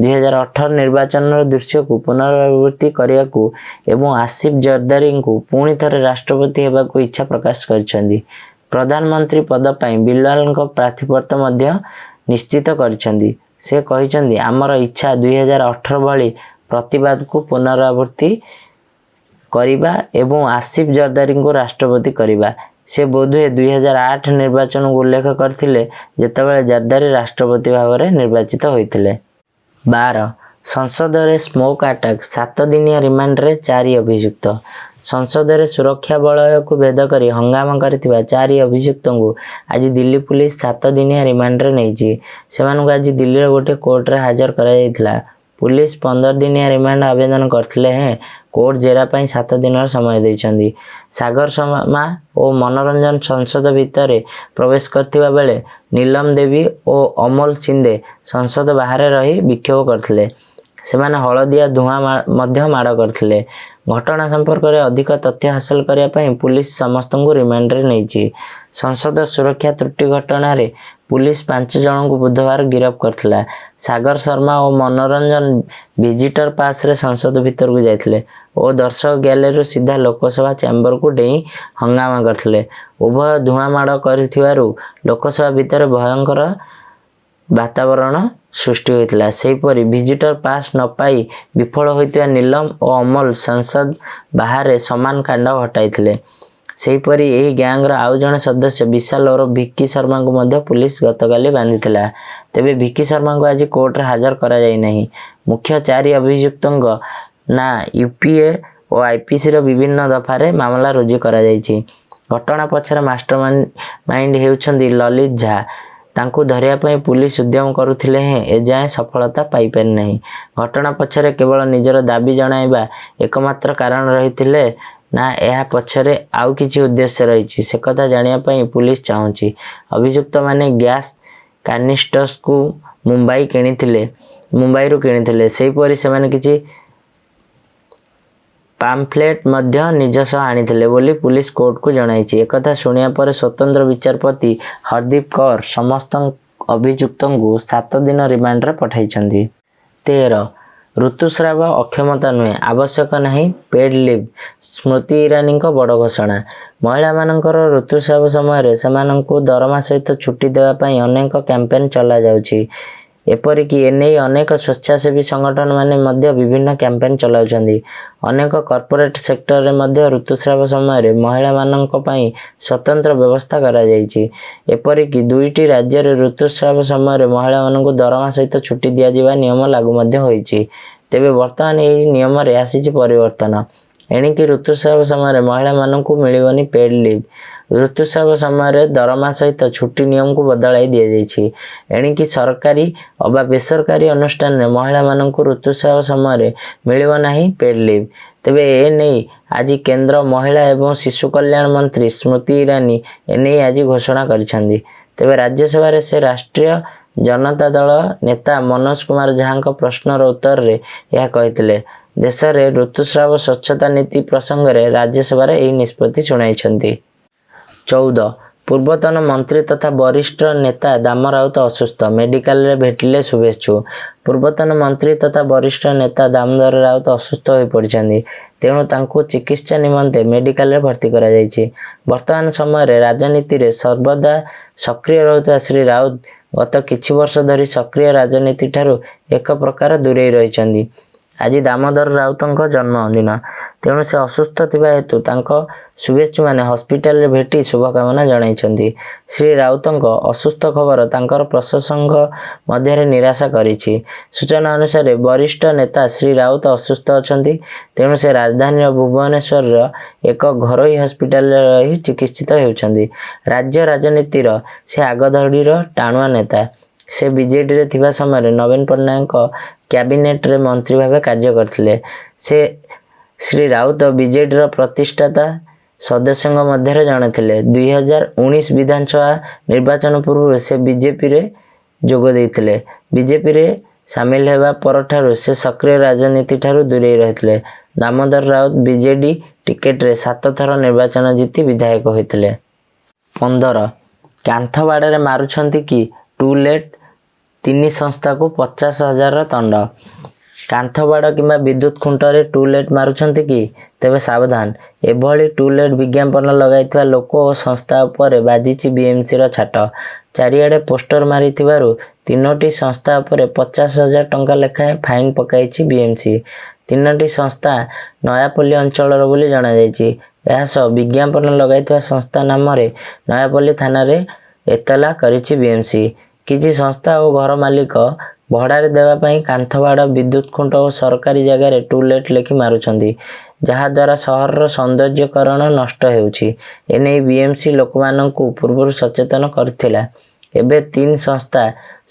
2018 ନିର୍ବାଚନର ଦୃଶ୍ୟକୁ ପୁନରାବୃତ୍ତି କରିବାକୁ ଏବଂ ଆସିଫ ଜରଦାରୀଙ୍କୁ ପୁଣି ଥରେ ରାଷ୍ଟ୍ରପତି ହେବାକୁ ଇଚ୍ଛା ପ୍ରକାଶ କରିଛନ୍ତି। ପ୍ରଧାନମନ୍ତ୍ରୀ ପଦ ପାଇଁ ବିଲାୱଲଙ୍କ ପ୍ରାର୍ଥୀପତ୍ର ମଧ୍ୟ ନିଶ୍ଚିତ କରିଛନ୍ତି। ସେ କହିଛନ୍ତି, ଆମର ଇଚ୍ଛା 2018 ଭଳି ପ୍ରତିବାଦକୁ ପୁନରାବୃତ୍ତି କରିବା ଏବଂ ଆସିଫ ଜରଦାରୀଙ୍କୁ ରାଷ୍ଟ୍ରପତି କରିବା। ସେ ବୋଧହୁଏ 2008 ନିର୍ବାଚନକୁ ଉଲ୍ଲେଖ କରିଥିଲେ, ଯେତେବେଳେ ଜରଦାରୀ ରାଷ୍ଟ୍ରପତି ଭାବରେ ନିର୍ବାଚିତ ହୋଇଥିଲେ। 12, ସଂସଦରେ ସ୍ମୋକ୍ ଆଟାକ୍, 7 ଦିନିଆ ରିମାଣ୍ଡରେ ଚାରି ଅଭିଯୁକ୍ତ। ସଂସଦରେ ସୁରକ୍ଷା ବଳୟକୁ ଭେଦ କରି ହଙ୍ଗାମା କରିଥିବା ଚାରି ଅଭିଯୁକ୍ତଙ୍କୁ ଆଜି ଦିଲ୍ଲୀ ପୁଲିସ 7 ଦିନିଆ ରିମାଣ୍ଡରେ ନେଇଛି। ସେମାନଙ୍କୁ ଆଜି ଦିଲ୍ଲୀର ଗୋଟିଏ କୋର୍ଟରେ ହାଜର କରାଯାଇଥିଲା। ପୁଲିସ 15 ଦିନିଆ ରିମାଣ୍ଡ ଆବେଦନ କରିଥିଲେ ହେଁ କୋର୍ଟ ଜେରା ପାଇଁ 7 ଦିନର ସମୟ ଦେଇଛନ୍ତି। ସାଗର ଶର୍ମା ଓ ମନୋରଞ୍ଜନ ସଂସଦ ଭିତରେ ପ୍ରବେଶ କରିଥିବା ବେଳେ ନୀଲମ ଦେବୀ ଓ ଅମୋଲ ସିନ୍ଦେ ସଂସଦ ବାହାରେ ରହି ବିକ୍ଷୋଭ କରିଥିଲେ। ସେମାନେ ହଳଦିଆ ଧୂଆଁ ମଧ୍ୟ ମାଡ଼ କରିଥିଲେ। ଘଟଣା ସମ୍ପର୍କରେ ଅଧିକ ତଥ୍ୟ ହାସଲ କରିବା ପାଇଁ ପୁଲିସ ସମସ୍ତଙ୍କୁ ରିମାଣ୍ଡରେ ନେଇଛି। ସଂସଦ ସୁରକ୍ଷା ତ୍ରୁଟି ଘଟଣାରେ ପୁଲିସ ପାଞ୍ଚ ଜଣଙ୍କୁ ବୁଧବାର ଗିରଫ କରିଥିଲା। ସାଗର ଶର୍ମା ଓ ମନୋରଞ୍ଜନ ଭିଜିଟର ପାସରେ ସଂସଦ ଭିତରକୁ ଯାଇଥିଲେ ଓ ଦର୍ଶକ ଗ୍ୟାଲେରୀରୁ ସିଧା ଲୋକସଭା ଚାମ୍ବରକୁ ଡେଇଁ ହଙ୍ଗାମା କରିଥିଲେ। ଉଭୟ ଧୂଆଁ ମାଡ଼ କରିଥିବାରୁ ଲୋକସଭା ଭିତରେ ଭୟଙ୍କର ବାତାବରଣ ସୃଷ୍ଟି ହୋଇଥିଲା। ସେହିପରି ଭିଜିଟର ପାସ୍ ନ ପାଇ ବିଫଳ ହୋଇଥିବା ନୀଲମ ଓ ଅମୋଲ ସଂସଦ ବାହାରେ ସମାନ କାଣ୍ଡ ଘଟାଇଥିଲେ। ସେହିପରି ଏହି ଗ୍ୟାଙ୍ଗର ଆଉ ଜଣେ ସଦସ୍ୟ ବିଶାଲ ଓରଫ ଭିକି ଶର୍ମାଙ୍କୁ ମଧ୍ୟ ପୁଲିସ ଗତକାଲି ବାନ୍ଧିଥିଲା। ତେବେ ଭିକି ଶର୍ମାଙ୍କୁ ଆଜି କୋର୍ଟରେ ହାଜର କରାଯାଇନାହିଁ। ମୁଖ୍ୟ ଚାରି ଅଭିଯୁକ୍ତଙ୍କ ନାଁ ୟୁଏପିଏ ଓ ଆଇପିସିର ବିଭିନ୍ନ ଦଫାରେ ମାମଲା ରୁଜୁ କରାଯାଇଛି। ଘଟଣା ପଛରେ ମାଷ୍ଟର ମାଇଣ୍ଡ ହେଉଛନ୍ତି ଲଲିତ ଝା। ତାଙ୍କୁ ଧରିବା ପାଇଁ ପୁଲିସ ଉଦ୍ୟମ କରୁଥିଲେ ହେଁ ଏଯାଏଁ ସଫଳତା ପାଇପାରିନାହିଁ। ଘଟଣା ପଛରେ କେବଳ ନିଜର ଦାବି ଜଣାଇବା ଏକମାତ୍ର କାରଣ ରହିଥିଲେ ନା ଏହା ପଛରେ ଆଉ କିଛି ଉଦ୍ଦେଶ୍ୟ ରହିଛି, ସେକଥା ଜାଣିବା ପାଇଁ ପୁଲିସ ଚାହୁଁଛି। ଅଭିଯୁକ୍ତମାନେ ଗ୍ୟାସ୍ କାନିଷ୍ଟର୍ସକୁ ମୁମ୍ବାଇରୁ କିଣିଥିଲେ। ସେହିପରି ସେମାନେ କିଛି ପାମ୍ଫଲେଟ୍ ମଧ୍ୟ ନିଜ ସହ ଆଣିଥିଲେ ବୋଲି ପୁଲିସ କୋର୍ଟକୁ ଜଣାଇଛି। ଏକଥା ଶୁଣିବା ପରେ ସ୍ୱତନ୍ତ୍ର ବିଚାରପତି ହରଦୀପ କୌର ସମସ୍ତ ଅଭିଯୁକ୍ତଙ୍କୁ 7 ଦିନ ରିମାଣ୍ଡରେ ପଠାଇଛନ୍ତି। 13, ଋତୁସ୍ରାବ ଅକ୍ଷମତା ନୁହେଁ, ଆବଶ୍ୟକ ନାହିଁ ପେଡ୍ ଲିଭ୍, ସ୍ମୃତି ଇରାନୀଙ୍କ ବଡ଼ ଘୋଷଣା। ମହିଳାମାନଙ୍କର ଋତୁସ୍ରାବ ସମୟରେ ସେମାନଙ୍କୁ ଦରମା ସହିତ ଛୁଟି ଦେବା ପାଇଁ ଅନେକ କ୍ୟାମ୍ପେନ୍ ଚଲାଯାଉଛି। ଏପରିକି ଏନେଇ ଅନେକ ସ୍ୱେଚ୍ଛାସେବୀ ସଂଗଠନମାନେ ମଧ୍ୟ ବିଭିନ୍ନ କ୍ୟାମ୍ପେନ୍ ଚଲାଉଛନ୍ତି। ଅନେକ କର୍ପୋରେଟ୍ ସେକ୍ଟରରେ ମଧ୍ୟ ଋତୁସ୍ରାବ ସମୟରେ ମହିଳାମାନଙ୍କ ପାଇଁ ସ୍ୱତନ୍ତ୍ର ବ୍ୟବସ୍ଥା କରାଯାଇଛି। ଏପରିକି ଦୁଇଟି ରାଜ୍ୟରେ ଋତୁସ୍ରାବ ସମୟରେ ମହିଳାମାନଙ୍କୁ ଦରମା ସହିତ ଛୁଟି ଦିଆଯିବା ନିୟମ ଲାଗୁ ମଧ୍ୟ ହୋଇଛି। ତେବେ ବର୍ତ୍ତମାନ ଏହି ନିୟମରେ ଆସିଛି ପରିବର୍ତ୍ତନ। ଏଣିକି ଋତୁସ୍ରାବ ସମୟରେ ମହିଳାମାନଙ୍କୁ ମିଳିବନି ପେଡ୍ ଲିଭ୍। ଋତୁସ୍ରାବ ସମୟରେ ଦରମା ସହିତ ଛୁଟି ନିୟମକୁ ବଦଳାଇ ଦିଆଯାଇଛି। ଏଣିକି ସରକାରୀ ଅବା ବେସରକାରୀ ଅନୁଷ୍ଠାନରେ ମହିଳାମାନଙ୍କୁ ଋତୁସ୍ରାବ ସମୟରେ ମିଳିବ ନାହିଁ ପେଡ୍ ଲିଭ୍। ତେବେ ଏ ନେଇ ଆଜି କେନ୍ଦ୍ର ମହିଳା ଏବଂ ଶିଶୁ କଲ୍ୟାଣ ମନ୍ତ୍ରୀ ସ୍ମୃତି ଇରାନୀ ଏନେଇ ଆଜି ଘୋଷଣା କରିଛନ୍ତି। ତେବେ ରାଜ୍ୟସଭାରେ ସେ ରାଷ୍ଟ୍ରୀୟ ଜନତା ଦଳ ନେତା ମନୋଜ କୁମାର ଝାଙ୍କ ପ୍ରଶ୍ନର ଉତ୍ତରରେ ଏହା କହିଥିଲେ। ଦେଶରେ ଋତୁସ୍ରାବ ସ୍ୱଚ୍ଛତା ନୀତି ପ୍ରସଙ୍ଗରେ ରାଜ୍ୟସଭାରେ ଏହି ନିଷ୍ପତ୍ତି ଶୁଣାଇଛନ୍ତି। 14, ପୂର୍ବତନ ମନ୍ତ୍ରୀ ତଥା ବରିଷ୍ଠ ନେତା ଦାମ ରାଉତ ଅସୁସ୍ଥ, ମେଡିକାଲରେ ଭେଟିଲେ ଶୁଭେଚ୍ଛୁ। ପୂର୍ବତନ ମନ୍ତ୍ରୀ ତଥା ବରିଷ୍ଠ ନେତା ଦାମୋଦର ରାଉତ ଅସୁସ୍ଥ ହୋଇପଡ଼ିଛନ୍ତି। ତେଣୁ ତାଙ୍କୁ ଚିକିତ୍ସା ନିମନ୍ତେ ମେଡିକାଲରେ ଭର୍ତ୍ତି କରାଯାଇଛି। ବର୍ତ୍ତମାନ ସମୟରେ ରାଜନୀତିରେ ସର୍ବଦା ସକ୍ରିୟ ରହୁଥିବା ଶ୍ରୀ ରାଉତ ଗତ କିଛି ବର୍ଷ ଧରି ସକ୍ରିୟ ରାଜନୀତିଠାରୁ ଏକ ପ୍ରକାର ଦୂରେଇ ରହିଛନ୍ତି। ଆଜି ଦାମୋଦର ରାଉତଙ୍କ ଜନ୍ମଦିନ। ତେଣୁ ସେ ଅସୁସ୍ଥ ଥିବା ହେତୁ ତାଙ୍କ ଶୁଭେଚ୍ଛୁମାନେ ହସ୍ପିଟାଲରେ ଭେଟି ଶୁଭକାମନା ଜଣାଇଛନ୍ତି। ଶ୍ରୀ ରାଉତଙ୍କ ଅସୁସ୍ଥ ଖବର ତାଙ୍କର ପ୍ରଶଂସକଙ୍କ ମଧ୍ୟରେ ନିରାଶା କରିଛି। ସୂଚନା ଅନୁସାରେ, ବରିଷ୍ଠ ନେତା ଶ୍ରୀ ରାଉତ ଅସୁସ୍ଥ ଅଛନ୍ତି। ତେଣୁ ସେ ରାଜଧାନୀର ଭୁବନେଶ୍ୱରର ଏକ ଘରୋଇ ହସ୍ପିଟାଲରେ ରହି ଚିକିତ୍ସିତ ହେଉଛନ୍ତି। ରାଜ୍ୟ ରାଜନୀତିର ସେ ଆଗଧାଡ଼ିର ଟାଣୁଆ ନେତା। ସେ ବିଜେଡିରେ ଥିବା ସମୟରେ ନବୀନ ପଟ୍ଟନାୟକଙ୍କ କ୍ୟାବିନେଟରେ ମନ୍ତ୍ରୀ ଭାବେ କାର୍ଯ୍ୟ କରିଥିଲେ। ସେ ଶ୍ରୀ ରାଉତ ବିଜେଡିର ପ୍ରତିଷ୍ଠାତା ସଦସ୍ୟଙ୍କ ମଧ୍ୟରେ ଜଣେ ଥିଲେ। 2019 ବିଧାନସଭା ନିର୍ବାଚନ ପୂର୍ବରୁ ସେ ବିଜେପିରେ ଯୋଗ ଦେଇଥିଲେ। ବିଜେପିରେ ସାମିଲ ହେବା ପରଠାରୁ ସେ ସକ୍ରିୟ ରାଜନୀତିଠାରୁ ଦୂରେଇ ରହିଥିଲେ। ଦାମୋଦର ରାଉତ ବିଜେଡି ଟିକେଟରେ ସାତ ଥର ନିର୍ବାଚନ ଜିତି ବିଧାୟକ ହୋଇଥିଲେ। 15, କାନ୍ଥ ବାଡ଼ରେ ମାରୁଛନ୍ତି କି ଟୁ ଲେଟ୍? ତିନି ସଂସ୍ଥାକୁ 50,000ର ତଣ୍ଡ। କାନ୍ଥ ବାଡ଼ କିମ୍ବା ବିଦ୍ୟୁତ ଖୁଣ୍ଟରେ ଟୁ ଲେଟ୍ ମାରୁଛନ୍ତି କି? ତେବେ ସାବଧାନ! ଏଭଳି ଟୁ ଲେଟ୍ ବିଜ୍ଞାପନ ଲଗାଇଥିବା ଲୋକ ଓ ସଂସ୍ଥା ଉପରେ ବାଜିଛି ବିଏମସିର ଛାଟ। ଚାରିଆଡ଼େ ପୋଷ୍ଟର ମାରିଥିବାରୁ ତିନୋଟି ସଂସ୍ଥା ଉପରେ 50,000 ଟଙ୍କା ଲେଖାଏଁ ଫାଇନ୍ ପକାଇଛି ବିଏମସି। ତିନୋଟି ସଂସ୍ଥା ନୟାପଲ୍ଲୀ ଅଞ୍ଚଳର ବୋଲି ଜଣାଯାଇଛି। ଏହାସହ ବିଜ୍ଞାପନ ଲଗାଇଥିବା ସଂସ୍ଥା ନାମରେ ନୟାପଲ୍ଲୀ ଥାନାରେ ଏତଲା କରିଛି ବିଏମସି। କିଛି ସଂସ୍ଥା ଓ ଘର ମାଲିକ ଭଡ଼ାରେ ଦେବା ପାଇଁ କାନ୍ଥ ବାଡ଼, ବିଦ୍ୟୁତ ଖୁଣ୍ଟ ଓ ସରକାରୀ ଜାଗାରେ ଟୁ ଲେଟ୍ ଲେଖି ମାରୁଛନ୍ତି। ଯାହାଦ୍ୱାରା ସହରର ସୌନ୍ଦର୍ଯ୍ୟକରଣ ନଷ୍ଟ ହେଉଛି। ଏନେଇ ବିଏମସି ଲୋକମାନଙ୍କୁ ପୂର୍ବରୁ ସଚେତନ କରିଥିଲା। ଏବେ ତିନି ସଂସ୍ଥା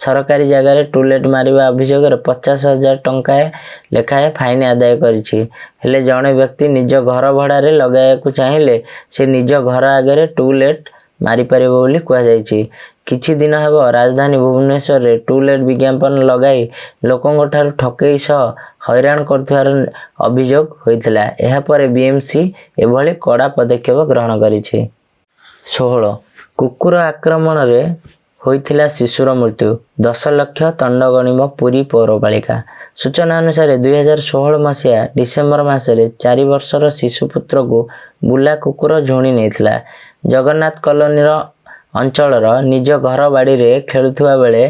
ସରକାରୀ ଜାଗାରେ ଟୁଲେଟ୍ ମାରିବା ଅଭିଯୋଗରେ 50,000 ଟଙ୍କା ଲେଖାଏଁ ଫାଇନ୍ ଆଦାୟ କରିଛି। ହେଲେ ଜଣେ ବ୍ୟକ୍ତି ନିଜ ଘର ଭଡ଼ାରେ ଲଗାଇବାକୁ ଚାହିଁଲେ ସେ ନିଜ ଘର ଆଗରେ ଟୁ ଲେଟ୍ ମାରିପାରିବ ବୋଲି କୁହାଯାଇଛି। କିଛି ଦିନ ହେବ ରାଜଧାନୀ ଭୁବନେଶ୍ୱରରେ ଟୁ ଲେଟ୍ ବିଜ୍ଞାପନ ଲଗାଇ ଲୋକଙ୍କଠାରୁ ଠକେଇ ସହ ହଇରାଣ କରୁଥିବାର ଅଭିଯୋଗ ହୋଇଥିଲା। ଏହାପରେ ବିଏମସି ଏଭଳି କଡ଼ା ପଦକ୍ଷେପ ଗ୍ରହଣ କରିଛି। 16, କୁକୁର ଆକ୍ରମଣରେ ହୋଇଥିଲା ଶିଶୁର ମୃତ୍ୟୁ, 10 ଲକ୍ଷ ତଣ୍ଡ ଗଣିବ ପୁରୀ ପୌରପାଳିକା। ସୂଚନା ଅନୁସାରେ, 2016 ମସିହା ଡିସେମ୍ବର ମାସରେ 4 ବର୍ଷର ଶିଶୁପୁତ୍ରକୁ ବୁଲା କୁକୁର ଝୁଣି ନେଇଥିଲା। ଜଗନ୍ନାଥ କଲୋନୀର ଅଞ୍ଚଳର ନିଜ ଘର ବାଡ଼ିରେ ଖେଳୁଥିବା ବେଳେ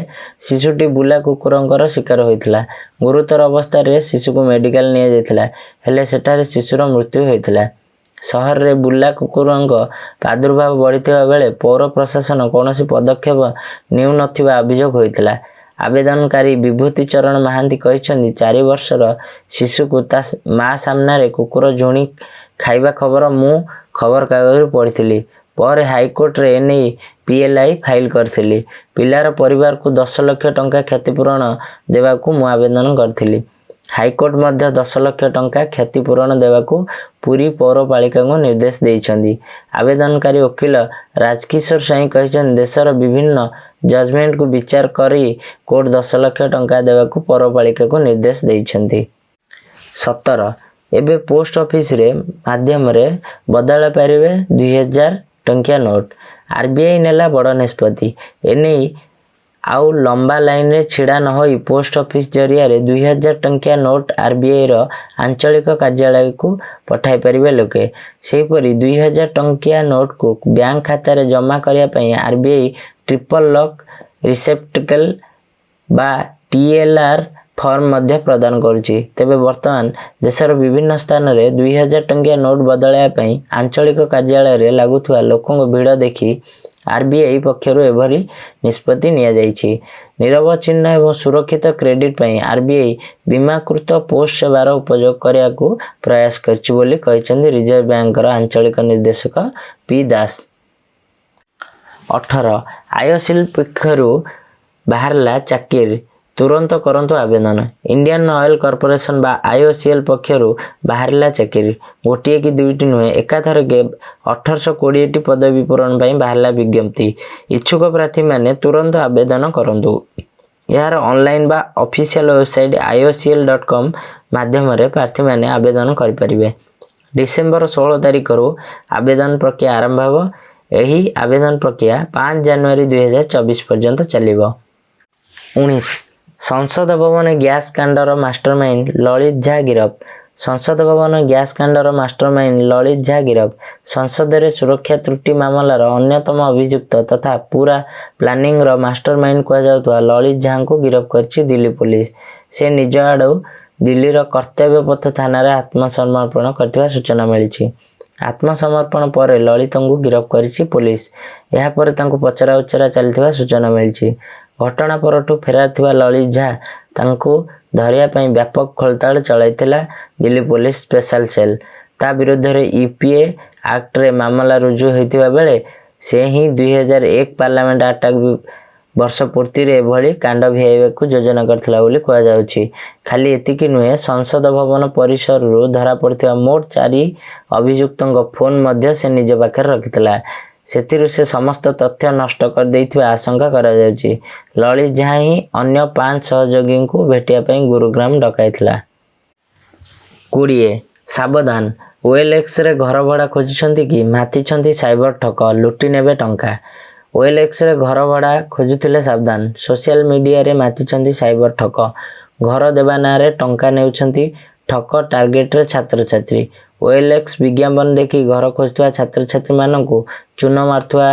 ଶିଶୁଟି ବୁଲା କୁକୁରଙ୍କର ଶିକାର ହୋଇଥିଲା। ଗୁରୁତର ଅବସ୍ଥାରେ ଶିଶୁକୁ ମେଡିକାଲ ନିଆଯାଇଥିଲା। ହେଲେ ସେଠାରେ ଶିଶୁର ମୃତ୍ୟୁ ହୋଇଥିଲା। ସହରରେ ବୁଲା କୁକୁରଙ୍କ ପ୍ରାଦୁର୍ଭାବ ବଢ଼ିଥିବା ବେଳେ ପୌର ପ୍ରଶାସନ କୌଣସି ପଦକ୍ଷେପ ନେଉନଥିବା ଅଭିଯୋଗ ହୋଇଥିଲା। ଆବେଦନକାରୀ ବିଭୂତି ଚରଣ ମହାନ୍ତି କହିଛନ୍ତି, 4 ବର୍ଷର ଶିଶୁକୁ ତା ମା ସାମ୍ନାରେ କୁକୁର ଝୁଣି ଖାଇବା ଖବର ମୁଁ ଖବରକାଗଜରୁ ପଢ଼ିଥିଲି। ପରେ ହାଇକୋର୍ଟରେ ଏନେଇ ପିଏଲ୍ଆଇ ଫାଇଲ୍ କରିଥିଲି। ପିଲାର ପରିବାରକୁ 10 ଲକ୍ଷ ଟଙ୍କା କ୍ଷତିପୂରଣ ଦେବାକୁ ମୁଁ ଆବେଦନ କରିଥିଲି। ହାଇକୋର୍ଟ ମଧ୍ୟ 10 ଲକ୍ଷ ଟଙ୍କା କ୍ଷତିପୂରଣ ଦେବାକୁ ପୁରୀ ପୌରପାଳିକାକୁ ନିର୍ଦ୍ଦେଶ ଦେଇଛନ୍ତି। ଆବେଦନକାରୀ ଓକିଲ ରାଜକିଶୋର ସ୍ୱାଇଁ କହିଛନ୍ତି, ଦେଶର ବିଭିନ୍ନ ଜଜମେଣ୍ଟକୁ ବିଚାର କରି କୋର୍ଟ 10 ଲକ୍ଷ ଟଙ୍କା ଦେବାକୁ ପୌରପାଳିକାକୁ ନିର୍ଦ୍ଦେଶ ଦେଇଛନ୍ତି। 17, ଏବେ ପୋଷ୍ଟ ଅଫିସରେ ମାଧ୍ୟମରେ ବଦଳାଇ ପାରିବେ 2000 ଟଙ୍କିଆ ନୋଟ୍। ଆରବିଆଇ ନେଲା ବଡ଼ ନିଷ୍ପତ୍ତି। ଏନେଇ ଆଉ ଲମ୍ବା ଲାଇନରେ ଛିଡ଼ା ନହୋଇ ପୋଷ୍ଟ ଅଫିସ ଜରିଆରେ 2000 ଟଙ୍କିଆ ନୋଟ୍ ଆରବିଆଇର ଆଞ୍ଚଳିକ କାର୍ଯ୍ୟାଳୟକୁ ପଠାଇ ପାରିବେ ଲୋକେ। ସେହିପରି 2000 ଟଙ୍କିଆ ନୋଟକୁ ବ୍ୟାଙ୍କ ଖାତାରେ ଜମା କରିବା ପାଇଁ ଆରବିଆଇ ଟ୍ରିପଲ ଲକ୍ ରିସେପ୍ଟାକଲ ବା ଟିଏଲ୍ଆର୍ ଫର୍ମ ମଧ୍ୟ ପ୍ରଦାନ କରୁଛି। ତେବେ ବର୍ତ୍ତମାନ ଦେଶର ବିଭିନ୍ନ ସ୍ଥାନରେ 2000 ଟଙ୍କିଆ ନୋଟ୍ ବଦଳାଇବା ପାଇଁ ଆଞ୍ଚଳିକ କାର୍ଯ୍ୟାଳୟରେ ଲାଗୁଥିବା ଲୋକଙ୍କ ଭିଡ଼ ଦେଖି ଆର୍ବିଆଇ ପକ୍ଷରୁ ଏଭଳି ନିଷ୍ପତ୍ତି ନିଆଯାଇଛି। ନିରବଚ୍ଛିନ୍ନ ଏବଂ ସୁରକ୍ଷିତ କ୍ରେଡିଟ୍ ପାଇଁ ଆର୍ବିଆଇ ବୀମାକୃତ ପୋଷ୍ଟ ସେବାର ଉପଯୋଗ କରିବାକୁ ପ୍ରୟାସ କରିଛି ବୋଲି କହିଛନ୍ତି ରିଜର୍ଭ ବ୍ୟାଙ୍କର ଆଞ୍ଚଳିକ ନିର୍ଦ୍ଦେଶକ ପି ଦାସ। 18, ଆଇଓସିଏଲ୍ ପକ୍ଷରୁ ବାହାରିଲା ଚାକିରି, ତୁରନ୍ତ କରନ୍ତୁ ଆବେଦନ। ଇଣ୍ଡିଆନ୍ ଅଏଲ୍ କର୍ପୋରେସନ୍ ବା ଆଇଓସିଏଲ୍ ପକ୍ଷରୁ ବାହାରିଲା ଚାକିରି। ଗୋଟିଏ କି ଦୁଇଟି ନୁହେଁ, ଏକାଥରକେ 1820ଟି ପଦବୀ ପୂରଣ ପାଇଁ ବାହାରିଲା ବିଜ୍ଞପ୍ତି। ଇଚ୍ଛୁକ ପ୍ରାର୍ଥୀମାନେ ତୁରନ୍ତ ଆବେଦନ କରନ୍ତୁ। ଏହାର ଅନଲାଇନ୍ ବା ଅଫିସିଆଲ ୱେବସାଇଟ୍ iocl.com ମାଧ୍ୟମରେ ପ୍ରାର୍ଥୀମାନେ ଆବେଦନ କରିପାରିବେ। ଡିସେମ୍ବର 16 ତାରିଖରୁ ଆବେଦନ ପ୍ରକ୍ରିୟା ଆରମ୍ଭ ହେବ। ଏହି ଆବେଦନ ପ୍ରକ୍ରିୟା 5 ଜାନୁଆରୀ 2024 ପର୍ଯ୍ୟନ୍ତ ଚାଲିବ। 19, ସଂସଦ ଭବନ ଗ୍ୟାସ୍ କାଣ୍ଡର ମାଷ୍ଟରମାଇଣ୍ଡ ଲଳିତ ଝା ଗିରଫ। ସଂସଦ ଭବନ ଗ୍ୟାସ୍ କାଣ୍ଡର ମାଷ୍ଟରମାଇଣ୍ଡ ଲଳିତ ଝା ଗିରଫ। ସଂସଦରେ ସୁରକ୍ଷା ତ୍ରୁଟି ମାମଲାର ଅନ୍ୟତମ ଅଭିଯୁକ୍ତ ତଥା ପୁରା ପ୍ଲାନିଂର ମାଷ୍ଟରମାଇଣ୍ଡ କୁହାଯାଉଥିବା ଲଳିତ ଝାଙ୍କୁ ଗିରଫ କରିଛି ଦିଲ୍ଲୀ ପୋଲିସ। ସେ ନିଜ ଆଡ଼ୁ ଦିଲ୍ଲୀର କର୍ତ୍ତବ୍ୟ ପଥ ଥାନାରେ ଆତ୍ମସମର୍ପଣ କରିଥିବା ସୂଚନା ମିଳିଛି। ଆତ୍ମସମର୍ପଣ ପରେ ଲଳିତଙ୍କୁ ଗିରଫ କରିଛି ପୋଲିସ। ଏହାପରେ ତାଙ୍କୁ ପଚରାଉଚରା ଚାଲିଥିବା ସୂଚନା ମିଳିଛି। ଘଟଣା ପରଠୁ ଫେରାର ଥିବା ଲଳିତ ଝା ତାଙ୍କୁ ଧରିବା ପାଇଁ ବ୍ୟାପକ ଖୋଳତାଡ଼ ଚଳାଇଥିଲା ଦିଲ୍ଲୀ ପୋଲିସ ସ୍ପେଶାଲ ସେଲ୍। ତା ବିରୁଦ୍ଧରେ ୟୁଏପିଏ ଆକ୍ଟରେ ମାମଲା ରୁଜୁ ହୋଇଥିବା ବେଳେ ସେ ହିଁ 2001 ପାର୍ଲାମେଣ୍ଟ ଆଟାକ୍ ବର୍ଷ ପୂର୍ତ୍ତିରେ ଏଭଳି କାଣ୍ଡ ଭିଆଇବାକୁ ଯୋଜନା କରିଥିଲା ବୋଲି କୁହାଯାଉଛି। ଖାଲି ଏତିକି ନୁହେଁ, ସଂସଦ ଭବନ ପରିସରରୁ ଧରାପଡ଼ିଥିବା ମୋଟ ଚାରି ଅଭିଯୁକ୍ତଙ୍କ ଫୋନ୍ ମଧ୍ୟ ସେ ନିଜ ପାଖରେ ରଖିଥିଲା। ସେଥିରୁ ସେ ସମସ୍ତ ତଥ୍ୟ ନଷ୍ଟ କରିଦେଇଥିବା ଆଶଙ୍କା କରାଯାଉଛି। ଲଳିତ ଝା ହିଁ ଅନ୍ୟ ପାଞ୍ଚ ସହଯୋଗୀଙ୍କୁ ଭେଟିବା ପାଇଁ ଗୁରୁଗ୍ରାମ ଡକାଇଥିଲା। 20, ସାବଧାନ! ଓଏଲ୍ଏକ୍ସରେ ଘର ଭଡ଼ା ଖୋଜୁଛନ୍ତି କି? ମାତିଛନ୍ତି ସାଇବର ଠକ, ଲୁଟି ନେବେ ଟଙ୍କା। ଓଏଲ୍ଏକ୍ସରେ ଘର ଭଡ଼ା ଖୋଜୁଥିଲେ ସାବଧାନ। ସୋସିଆଲ ମିଡିଆରେ ମାତିଛନ୍ତି ସାଇବର ଠକ। ଘର ଦେବା ନାଁରେ ଟଙ୍କା ନେଉଛନ୍ତି ଠକ। ଟାର୍ଗେଟରେ ଛାତ୍ରଛାତ୍ରୀ। ଓଏଲ୍ଏକ୍ସ ବିଜ୍ଞାପନ ଦେଖି ଘର ଖୋଜୁଥିବା ଛାତ୍ରଛାତ୍ରୀମାନଙ୍କୁ ଚୂନ ମାରୁଥିବା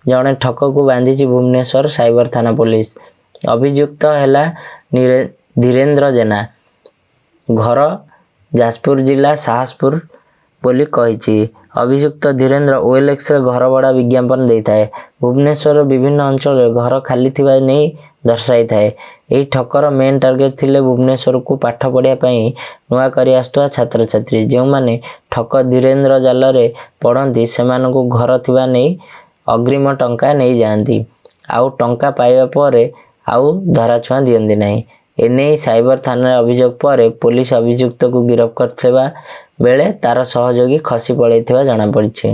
ଜଣେ ଠକକୁ ବାନ୍ଧିଛି ଭୁବନେଶ୍ୱର ସାଇବର ଥାନା ପୋଲିସ। ଅଭିଯୁକ୍ତ ହେଲା ଧୀରେନ୍ଦ୍ର ଜେନା। ଘର ଯାଜପୁର ଜିଲ୍ଲା ସାହସପୁର ବୋଲି କହିଛି। ଅଭିଯୁକ୍ତ ଧୀରେନ୍ଦ୍ର ଓଏଲ୍ଏକ୍ସରେ ଘର ଭଡ଼ା ବିଜ୍ଞାପନ ଦେଇଥାଏ। ଭୁବନେଶ୍ୱରର ବିଭିନ୍ନ ଅଞ୍ଚଳରେ ଘର ଖାଲି ଥିବା ନେଇ ଦର୍ଶାଇଥାଏ। ଏହି ଠକର ମେନ୍ ଟାର୍ଗେଟ ଥିଲେ ଭୁବନେଶ୍ୱରକୁ ପାଠ ପଢ଼ିବା ପାଇଁ ନୂଆ କରି ଆସୁଥିବା ଛାତ୍ରଛାତ୍ରୀ। ଯେଉଁମାନେ ଠକ ଧୀରେନ୍ଦ୍ର ଜାଲରେ ପଡ଼ନ୍ତି, ସେମାନଙ୍କୁ ଘର ଥିବା ନେଇ ଅଗ୍ରିମ ଟଙ୍କା ନେଇଯାଆନ୍ତି। ଆଉ ଟଙ୍କା ପାଇବା ପରେ ଆଉ ଧରାଛୁଆଁ ଦିଅନ୍ତି ନାହିଁ। ଏନେଇ ସାଇବର ଥାନାରେ ଅଭିଯୋଗ ପରେ ପୋଲିସ ଅଭିଯୁକ୍ତକୁ ଗିରଫ କରିଥିବା ବେଳେ ତାର ସହଯୋଗୀ ଖସି ପଳାଇଥିବା ଜଣାପଡ଼ିଛି।